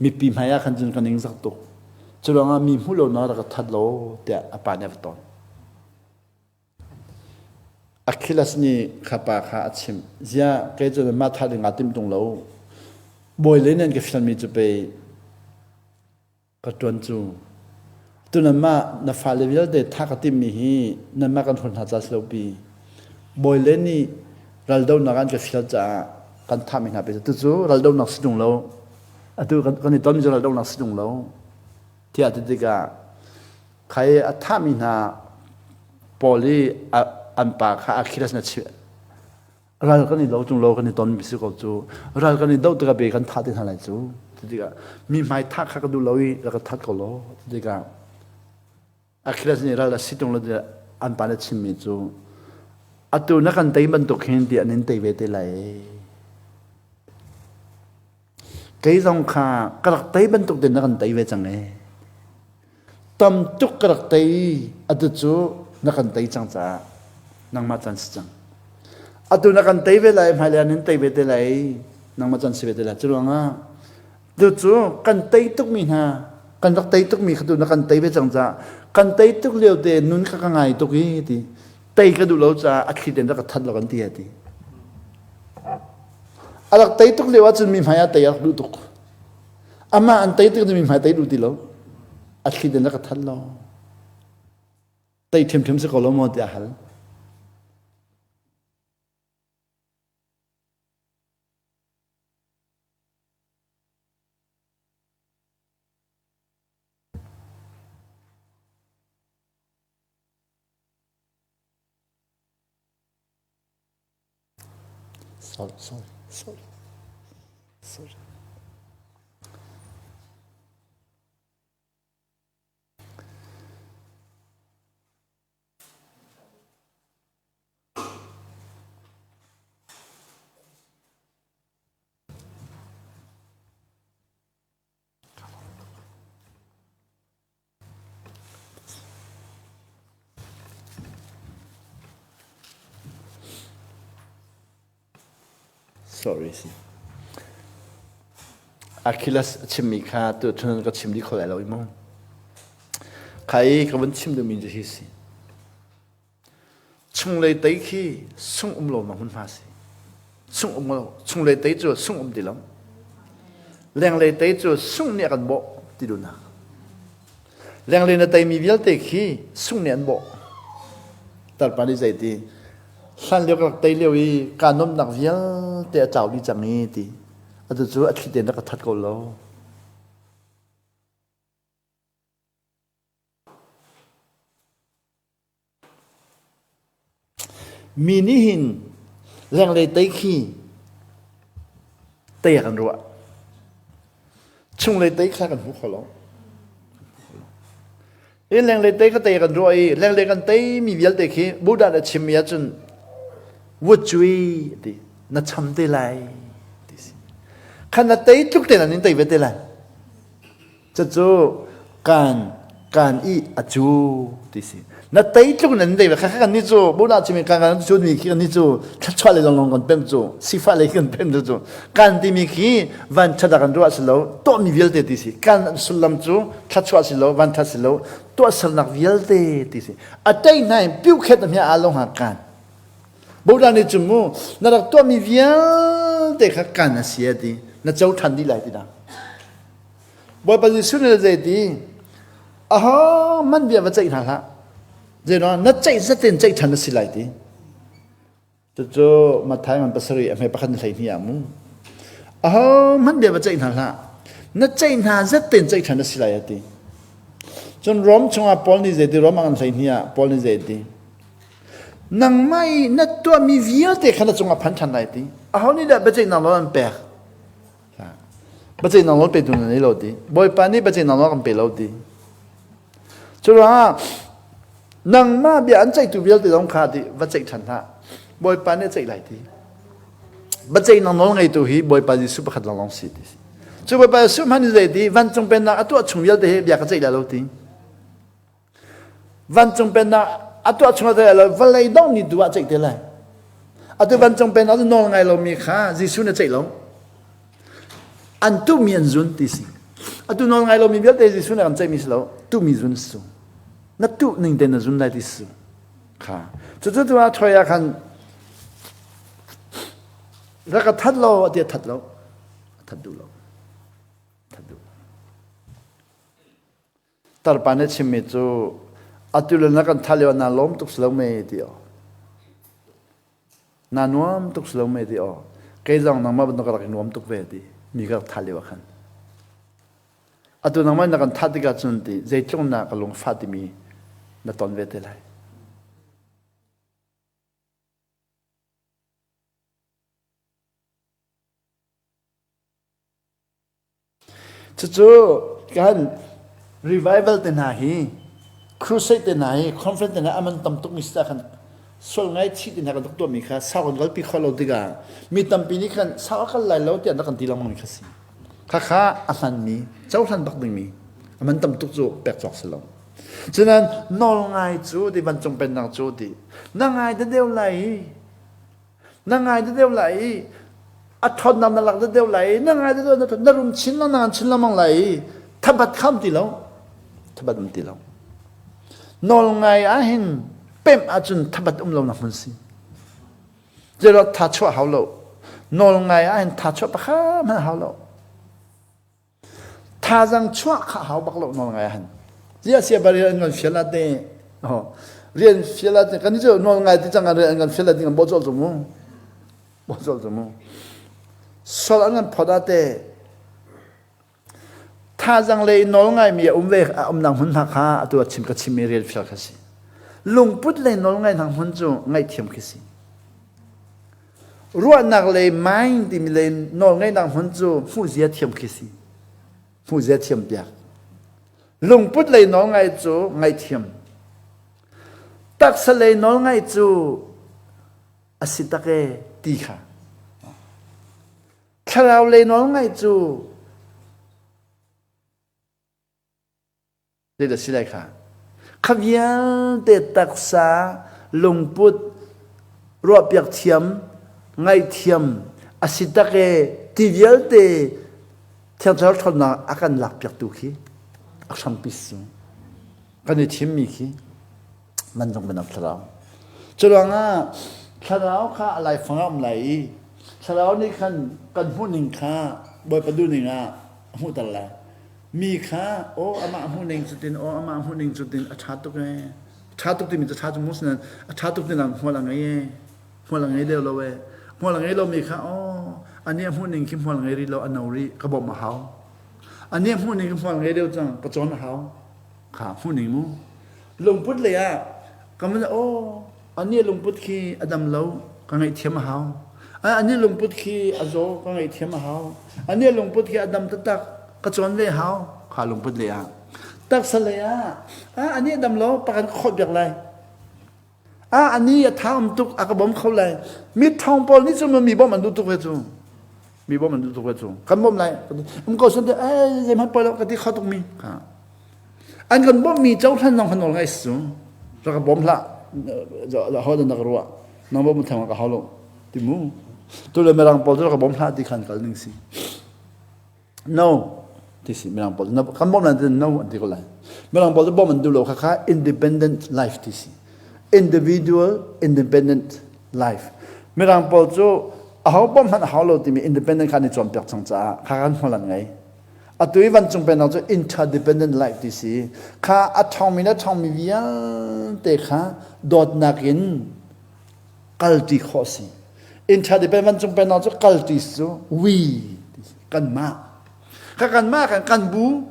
Mipi hmai ah khan cun ka ningzak tuk. Cu ruangah mi hmuh lo nak rak ka that law tiah a pa nih a va tawn. Achilles nih kha pa kha a chimh. Ziah kei cu mah thah ding aa timh tung lo. Bawi le nan ka fialmi cu pei Ka ṭuan cu. Tu nanmah na fale vialte thah ka timhmi hi nanmah kan hawl hna ca si lo pi. Bawile nih raldohnak an ka fial caah kan thahmi hna pi tucu raldohnak si ṭung lo. Atu kan i tonmi cu raldohnak si ṭung lo. Tiah ti tikah khai a thahmi hna pawl i an pa kha Achilles na chimh. Ral kan i do tung lo kan i ton mi si ko cu. Ral kan i do tikah be kan thah te hna lai cu. Tikah mi hmai thah kha ka duh lo i rak ka that ko law. Tikah Achilles nih ral a si tung lo tiah an pa nih a chimmi cu atu na kan tei bantuk hin ti an in tei ve te lai. Kei zong kha ka rak tei bantuk tin na kan tei ve cang ee. Tam tuk ka rak tei atu cu na kan tei cang caah nangmah can si cang. Atu na kan tei ve lai hmailei an in tei ve te lai nangmah can si ve te lai. Curuangah Tu cu kan tei tukmi hna kan rak tei tukmi kha tu na kan tei ve cang caah kan tei tuk lio te nun kha ka ngai tuk i ti tei ka duh lo caah a thli ten rak ka that lo kan ti ti a rak tei tuk lio ahcun mi hmai ah tei a rak duh tuk amah an tei tik mi hmai tei duh ti lo a thli ten rak ka that lo tei ṭhiamṭhiam si ko lo maw tiah hal Sorry, sorry, sorry, sorry. Sorry si. Achilles a chimmi kha tuchun ka chim dih kho lai lo i mu. Kha i ka vun chim duhmi cu hi si. Chunglei tei khi sungh um lo na hmunhma si. Sungh um lo. Chunglei tei cu sungh um ti lo. Lenglei tei cu sungh nih a kan bawh ti duhnak. Lenglei na teimi vialte khi sungh nih an bawh. Tarpa nih zei ti? Hlan lio ka rak tei lio i kaa nuamhnak vialte a tlau dih cang i ti. Atu cu a thli tein rak ka that ko lo. Mi nih hin lenglei tei khi tei ah kan ruah. Chunglei tei kha kan hmu kho lo. I lenglei tei kha tei kan ruah i lenglei kan tei mi vialte khi Buddha nih a chimmi ahcun vutcui ti na cham te lai ti si. Khan na tei tluk te nan in tei ve te lai. Cucu kan kan i a cu ti si. Na tei tluk nan dei kha kan ni cu Buddha chimi kan kan cu mi khi kan ni cu thluachuah le longlong kan pem cu sifah le kan pem cu cu kan timi khi van ṭhat ah kan ruah si lo tuahmi vialte ti si kan sullam cu thluachuah si lo van ṭhat si lo tuahsernak vialte ti si a tei hna in piu khet a hmia a lo hnga kan Buddha nih cun mu na rak tuahmi vialte kha kan a si a ti na co ṭhan dih lai ti dah Bawipa Jesuh nih zei ti aho man bia va ceih hna hlah zeiruang na ceih zatin ceih ṭhan na si lai ti cucu Matthai man pasarih a hme pakhat ni 12 ah mu aho man bia va ceih hna hlah na ceih hna zatin ceih ṭhan na si lai a ti cun Rom chungah Paul nih zei ti Rom a ngan 12 ah Paul nih zei ti nangmah i na tuahmi vialte kha na cungah phan ṭhan lai ti aho nih dah biaceihnak nawl an pek Biaceihnak nawl petu na nei lo ti. Bawipa nih biaceihnak nawl kan pe lo ti. Curuangah nangmah bia an ceihtu vialte zong kha ti va ceih ṭhan hlah. Bawipa nih a ceih lai ti. Biaceihnak nawl ngeitu hi Bawipa Jesuh pakhat lawnglawng si ti. Cu Bawipa Jesuh hmanh nih zei ti vancung pennak a tuah chung vialte hi bia ka ceih lai lo ti. Vancung pennak a tuah chung ah lo vawlei dongh ni tu ah ceih te lai. Atu vancung pennak cu nawl ngai lomi kha Jesuh nih ceih lo. An tuhmi an zun ti si. Atu nawl ngai lomi vialte Jesuh nih kan ceihmi si lo. Tuhmi zun si. Na tuh ning te na zun lai ti si. Kha. Cucu tu ah thoi ah khan rak ka that lo ti a that lo. A that duh lo. That duh. Tarpa nih chimmi cu atu le na kan thah lio naa lawm tuk si lo me ti aw. Naa nuam tuk si lo me ti aw. Kei zong nangmah bantuk ka rak i nuam tuk ve ti mi ka rak thah lio ah khan. Atu nangmah na kan thah tikah cun ti zeitluk na ka lungfah timi na ton ve te lai. Cucu kan revival te hna hi crusade te hna hi conference te hna aman tam tuk mi si khan sual ngaichih te hna kan rak tuahmi kha sau kan kalpi kho lo tikah mi tampi nih khan sau a kal lai lo tiah an rak kan ti lengmang mi kha si. Khakha a hmanmi cohlan bak dingmi a man tam tuk cu pek cawk si lo. Cunan nawl ngai cu ti vancung pennak cu ti na ngai da deuh lai i na ngai da deuh lai i a ṭhawnnak na lak da deuh lai i na ngai da deuh na na rum chin lengmang chin lengmang lai i thabat kham ti lo thabat um ti lo nawl ngai ahhin pemh ahcun thabat um lo nak hmun si Zeiruah tha chuah hau lo. Nawl ngai ahhin tha chuah pakhat hmanh hau lo. Thazang chuah kha hau bak lo nawl ngai ahhin. Zia sia ba rian an kan fial ate. Oh. Rian fial ate kan cu nawl ngai ti cang rian an kan fial ate kan bo col cu mu. Bo col cu mu. Sol an kan phot ate. Thazang lei nawl ngaimi a um ve a umnak hmun hna kha atu a chim ka chimmi rian fial kha si. Lungput lei nawl ngaihnak hmun cu ngaihthiam khi si. Ruahnak lei mind timi lei nawl ngaihnak hmun cu hmuhzia thiam khi si. Hmuhzia thiam piak. Lungput lei nawl ngai cu ngaihthiam. Taksa lei nawl ngaih cu a si tak e ti kha. Thlarau lei nawlngaih cu zeidah si lai kha? Kha vialte taksa lungput ruahpiak thiam, ngaihthiam a si tak e ti vialte Thiang Thlarau ṭhawnnak a kan lakpiaktu khi a hrampi si. Kan i thimmi khi man zong bianak thlarau. Curuangah thlarau kha a laifang ah um lai i thlarau nih khan kan hmuhning kha Bawipa duhning ah a hmuhter lai. Mi kha aw amah hmuhning cutin aw amah hmuhning cutin a ṭha tuk ee. Ṭha tuk timi cu ṭha cu mu sinan a ṭha tuk tinak hmual a ngei ee. Hmual a ngei deuh lo ee. Hmual a ngei lomi kha aw anih a hmuhning khi hmual ngei rih lo a no rih ka bawmh a hau. Anih a hmuhning khi hmual ngei deuh cang ka cawn a hau. Kha hmuhning mu. Lungput lei ah ka mun aw anih lungput khi a dam lo ka ngaihthiam a hau. Anih lungput khi a zaw ka ngaihthiam a hau. Anih lungput khi a dam taktak ka cawn ve hau. Kha lungput lei ah. Taksa lei ah anih a dam lo pakan ka khawh piak lai. Ah ani a tha um tuk a ka bawm kho lai. Mi thong pawl nih cun mi bawmh an duh tuk ve cu. Mi bawmh an duh tuk ve cu. Kan bawmh lai. Um ko sun te eh zeihmanh poi lo ka ti kho tuk mi. Kha. An kan bawmh mi cohlan zong kha nawl ngai si cu. Rak ka bawm hlah. Ho dan na ka ruah. Nang bawm theng ka hau lo. Ti mu. Tu le mirang pawl cu rak ka bawm hlah ti khan kal ning si. No ti si mirang pawl kan bawmh lai ti no an ti ko lai mirang pawl cu bawmh an duh lo kha kha independent life ti si individual independent life mirang pawl cu aho bawmh hmanh a hau lo timi independent kha an i cawnpiak cang caah kha kan hmual an ngei atu i vancung pennak cu interdependent life ti si kha a ṭhawngmi le ṭhawngmi vialte kha dawtnak in kalṭi khawh si. Interdependent vancung pennak cu kalṭi cu we kanmah. Kha kanmah kan kan bu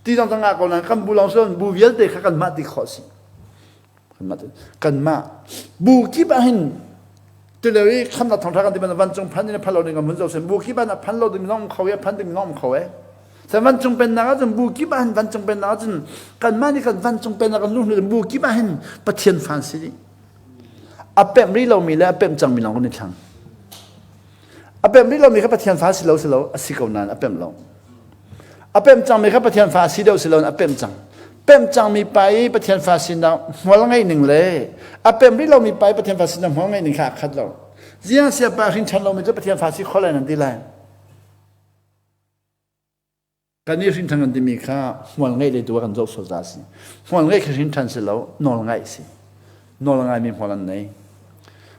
ti zong tangah ko nain kan bu lawng si bu vialte kha kanmah ti khawh si. Kanmah kanmah bu kip ah hin tulio i khamnak thawngṭha kan ti ban vancung phan in phan lo ding kan vun zoh sen bu kip ah phan lo ding zong kho e phan ding zong kho e Sa vancung pennak ahcun bu kip ah hin vancung pennak ahcun kanmah nih kan vancung pennak kan luh hnu bu kip ah hin Pathian fa si dih. A pemh rih lomi le a pemh cangmi lawng kan i thlang. A pemh rih lomi kha Pathian fa si lo si lo a si ko nain a pemh lo. A pemh cangmi kha Pathian fa si deuh si lo a pemh cang. Pemh cangmi pa i Pathian fa sinak hmual ngeih ning le a pemh rih lomi pa i Pathian fa sinak hmual ngeih ning kha a khat lo. Ziang sia pa hrin ṭhan lomi cu Pathian fa si kho lai nan ti lai. Kan i hrinṭhan kan timi kha hmual ngeih lei tu ah kan zoh sual ta a si. Hmual ngeih kha hrinṭhan si lo, nawl ngaih si. Nawl ngaimi hmual an nei.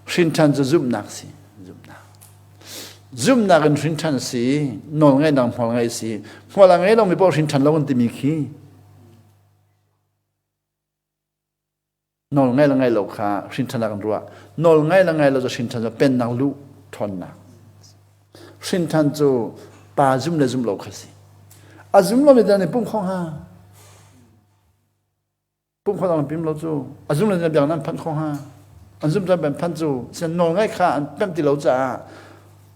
Hrinṭhan cu zumhnak si. Zumhnak. Zumhnak in hrinṭhan si, nawl ngeihnak hmual ngeih si. Hmual a ngei lomi paoh hrinṭhan lo kan timi khi Nawl ngai le ngai lo kha hrinṭhan ah kan ruah. Nawl ngai le ngai lo cu hrinṭhan cu pennak luh ṭhawnnak. Hrinṭhan cu pa zum le zum lo kha si. A zum lomi dah nih pumh kho hnga? Pumh kho dang pim lo cu. A zum le biak nan phanh kho hnga? An zum cun ben phanh cu sian nawl ngai kha an pemh ti lo caah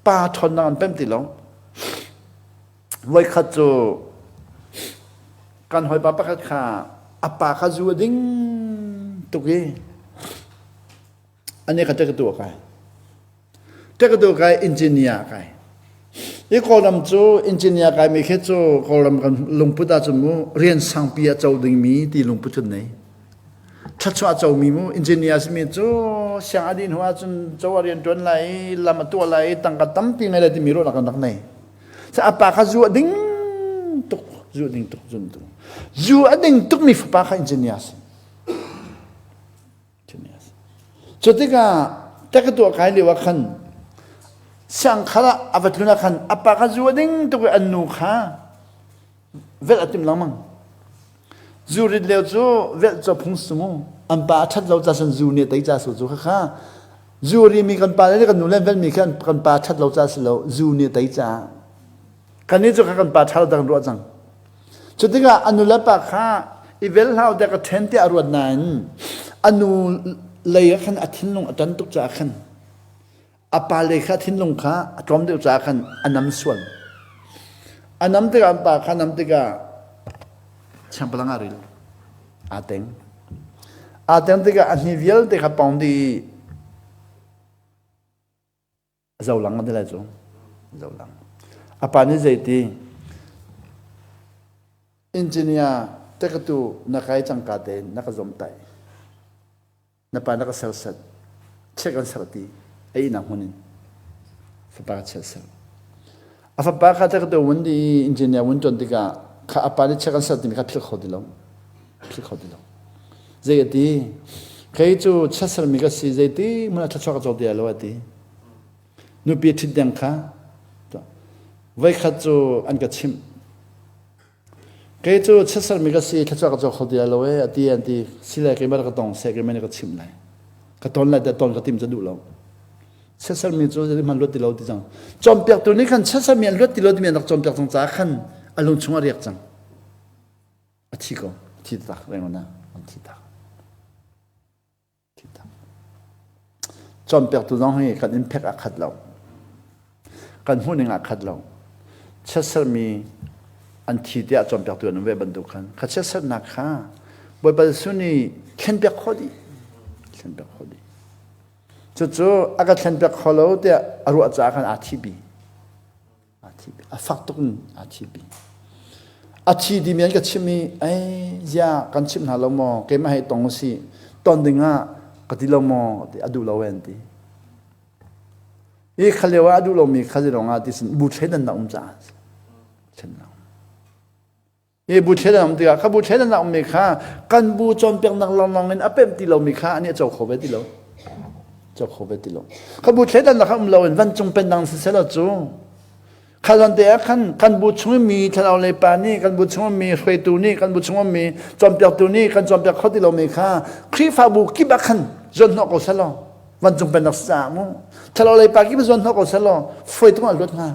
pa ṭhawnnak an pemh ti lo. Voikhat cu. Kan hawipa pakhat kha a pa kha zu a ding tuk i ani kha ṭekatu a kai. Ṭekatu kai engineer a kai. Hi Kawlram cu engineer kaimi khi cu Kawlram kan lungput ahcun mu rian sangpi a co dingmi ti lungput kan nei. Thluachuah a comi mu engineer simi cu siang a dih hnu ahcun co a rian ṭuan lai i lam a tuah lai i tangka tampi ngei lai timi ruahnak kan rak nei. A pa kha zu a ding tuk, zu a ding tuk, zu a ding tuk. Zu a ding tukmi fapa kha engineer a si. Cu tikah tekatuah kai lio ah khan siangkhal ah a va tlun ah khan a pa kha zu a ding tuk i an nu kha velh a tim lengmang. Zu rit lio cu velh cu a phung si mu. An pa a ṭhat lo ca cun zu nih a tei ca si cu khakha zu rimi kan pa le kan nu le an velhmi kha kan pa ṭhat lo ca si lo zu nih a tei caah kannih cu kha kan pa ṭha lo ta kan ruah cang. Cu tikah a nulepa kha i vel hlah u tiah ka ṭhen tiah a ruat nain a nu lei ah khan a thinlung a ṭan tuk caah khan a pa lei kha a thinlung kha a tlawm deuh caah khan a nam sual. A nam tikah an pa kha a nam tikah siangpalang ah ril aa teng. Aa teng tikah a hni vialte kha pong dih i A zolang an ti lai cu. Zolang. A pa nih zeiti engineer tekatu na kai cangka tein na ka zomtaih. Na pa na ka sersat. Check an ser ti. A ihnak hmun in. Fapa ka chiat ser. A fapa kha tekatu vun di engineer vun tuan tikah kha a pa nih check an ser timi kha philh kho ti lo. Philh kho ti lo. Zei a ti? Kei cu chiatsermi ka si, zeiti hmanh ah thluachuah ka co ti lai lo a ti. Nupi ṭhit deng kha voikhat cu an ka chimh. Kei cu chiatsermi ka si, thluachuah ka co kho ti lai lo ee, a ti an ti. Sile keimah ka tong seh, keimah nih ka chimh lai. Ka ton lai tiah ton ka tim cu duh lo. Chiatsermi cu zei hmanh luat ti lo ti cang. Cawnpiaktu nih khan chiatsermi an luat ti lo timi an rak cawnpiak cang caah khan a lung chung a riak cang. A thi ko. A thi tak reng na an thi tak. Thi tak. Cawnpiaktu zong hi kan in phek a khat lo. Kan hmuhning a khat lo. Chiatsermi an thi tiah cawnpiaktu an um ve bantuk khan kha chiatsernak kha Bawipa Jesuh nih thlenpiak khawh dih. Thlenpiak khawh dih. Cucu a ka thlenpiak kho lo tiah a ruah caah khan aa thi bi. Aa thi A fak tuk in aa thi pi. A thi timi an ka chimh i, ei, zia kan chimh hna lo maw, keimah he tong usih, ton ding ah ka ti lo maw, ti a duh lo en ti. I kha lio ah a duh lomi kha zirong ah ti sin bu thleidannak um caah thleidannak Hi bu thleidan um tikah kha bu thleidan ummi kha kan bu cawnpiaknak lawnglawng in a pemh ti lomi kha ani a co kho ve ti lo. Co kho ve ti lo. Kha bu thleidan kha um loin vancung pendang si selaw cu kha zan te ah khan kan bu chung mi thlarau lei pa nih kan bu chung mi hruaitu nih kan bu chung mi cawnpiaktu nih kan cawnpiak kho ti lomi kha Khrihfabu kip ah khan zuan hnawh ko selaw vancung pennak sa mu thlarau lei pa kip zuan hnawh ko selaw fawi tung ah luat hnga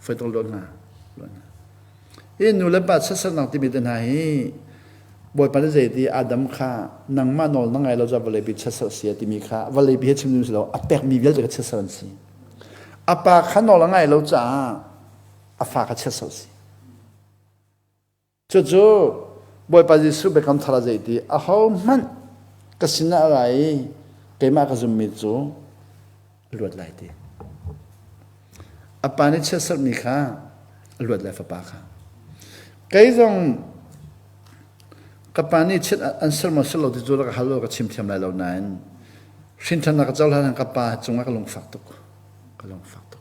fawi tung luat hnga Hi nu le pa chiatsernak timi te hna hi Bawipa nih zeiti Adam kha nangmah nawl na ngai lo ca vawleipi chiatserh si a timi kha vawleipi he chim ding si lo a pekmi vialte kha chiatserh an si. A pa kha nawl a ngai lo caah a fa kha chiatserh si. Cucu Bawipa Jesuh biakam thar ah zeiti ahohmanh ka sinah a ra i keimah ka zummi cu a luat lai ti. A pa nih chiatserhmi kha a luat lai fapa kha. Kei zong ka pa nih chiat an ser maw ser lo ti cu ka hal lo ka chim thiam lai lo nain hrinṭhannak ka cohlan ka pa cungah ka lungfak tuk. Ka lungfak tuk.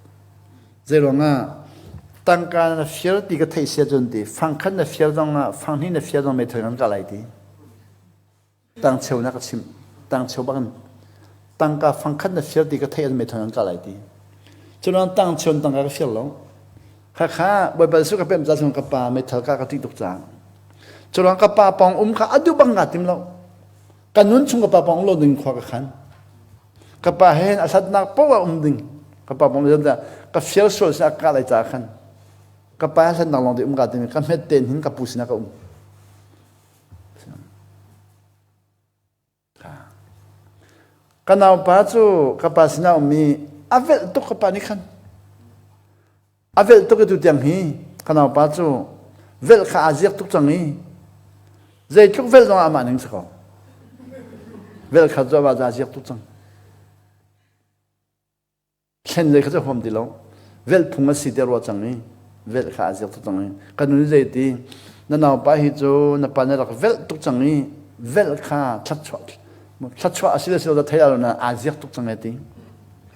Zei ruangah tangka na fir ti ka theih sia cun ti fangkhat na fir zongah fanghnih na fir zong meithal kan kah lai ti. Tangcheu na ka chimh. Tangcheu bak in tangka fangkhat na fir ti ka theih an meithal an kah lai ti. Cunan tangcheu in tangka ka fir lo. Khakha Bawipa Jesuh ka pemh ca chung ka pa meithal ka ka ṭih tuk caah. Curuang ka pa pawng um kha a duh bang nga tim lo. Ka nun chung ka pa pawng um lo ding khua ka khan. Ka pa he a hlatnak poah um ding. Ka pa pawng um ka fir sual sin a kah lai caah khan. Ka pa hlatnak lawng te um ka timi ka hmet ten hin ka pu sinah ka um. Ka naupa cu ka pa sinah ummi a velh tuk ka pa nih khan a velh tuk i tu tiang hi ka naupa cu. Velh kha aa ziak tuk cang i zeitluk velh zong ah amah ning si ko. Velh kha cu amah aa ziak tuk cang. Thlen lei kha cu huam ti lo. Velh phung a si te rua cang i velh kha aa ziak tuk cang i kan nu nih zei ti na naupa hi cu na pa na rak velh tuk cang i velh kha thlatchuah thlatchuah a si le si lo thei lo na aa ziak tuk cang e ti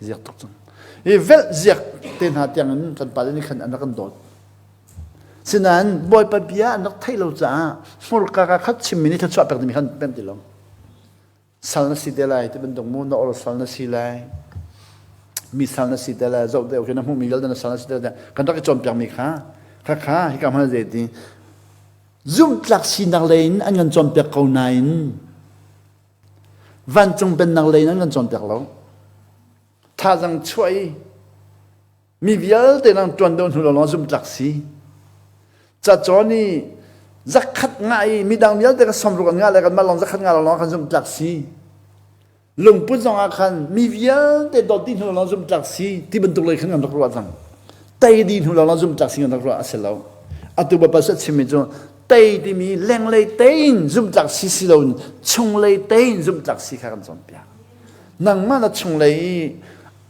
ziak tuk cang i velh ziak te hna tiang in kan pale nih khan an rak kan dawt sinain bawipa bia an rak theih lo caah hmurka ka khat chimmi nih thluachuah pek dingmi khan pem ti lo sal na si te lai ti bantuk mu na or sal na si lai mi sal na si te lai zoh deuh khi na hmuhmi vialte na sal na si te lai kan rak i cawnpiak mi kha kha kha hika hman zei ti zumhtlak sinak lei in an kan cawnpiak ko nain vancung pennak lei in an kan cawnpiak lo thazang chuah i Mi vialte nang ṭuan deuh hnu lawng zumhtlak si. Cacawn i zakhat ngah i midang vialte ka sawmruk an ngah le kanmah lawng zakhat ngah lawng kan zumhtlak si. Lungput zong ah khan mi vialte dawt dih hnu lawng zumhtlak si ti bantuk lei khan kan rak ruah cang. Tei dih hnu lawng zumhtlak si kan rak ruah a si lo. Atu Bawipa seh chimmi cu tei timi lenglei tein zumhtlak si si loin chunglei tein zumhtlak si kha kan cawnpiak. Nangmah na chunglei i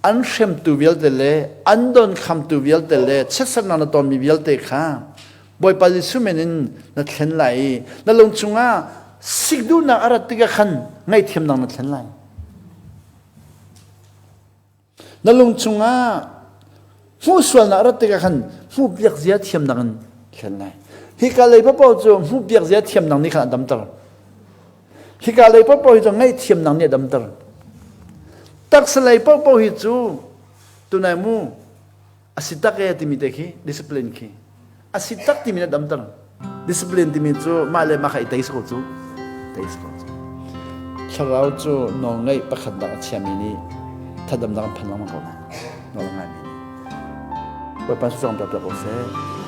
an hremtu vialte le an donkhamtu vialte le chiatsernak na tonmi vialte kha Bawipa Jesuh min in na thlen lai i na lung chungah sik duhnak a rat tikah khan ngaihthiamnak na thlen lai. Na lung chungah hmuh sualnak a rat tikah khan hmuhpiak zia thiamnak in thlen lai. Hika lei paoh cu hmuhpiak zia thiamnak nih khan a damter. Hika lei paohpaoh hi cu ngaihthiamnak nih a damter. Taksa lei paohpaoh hi cu tunai mu a si tak e timi te khi discipline khi a si tak timi nih a damter. Discipline timi cu mah le mah kha i tei si ko cu. Tei si ko cu. Thlarau cu nawlngaih pakhatnak a chiami nih thadamnak an phan lengmang ko lai. Nawl a ngaimi nih. Bawipa cu cawng piak ko seh.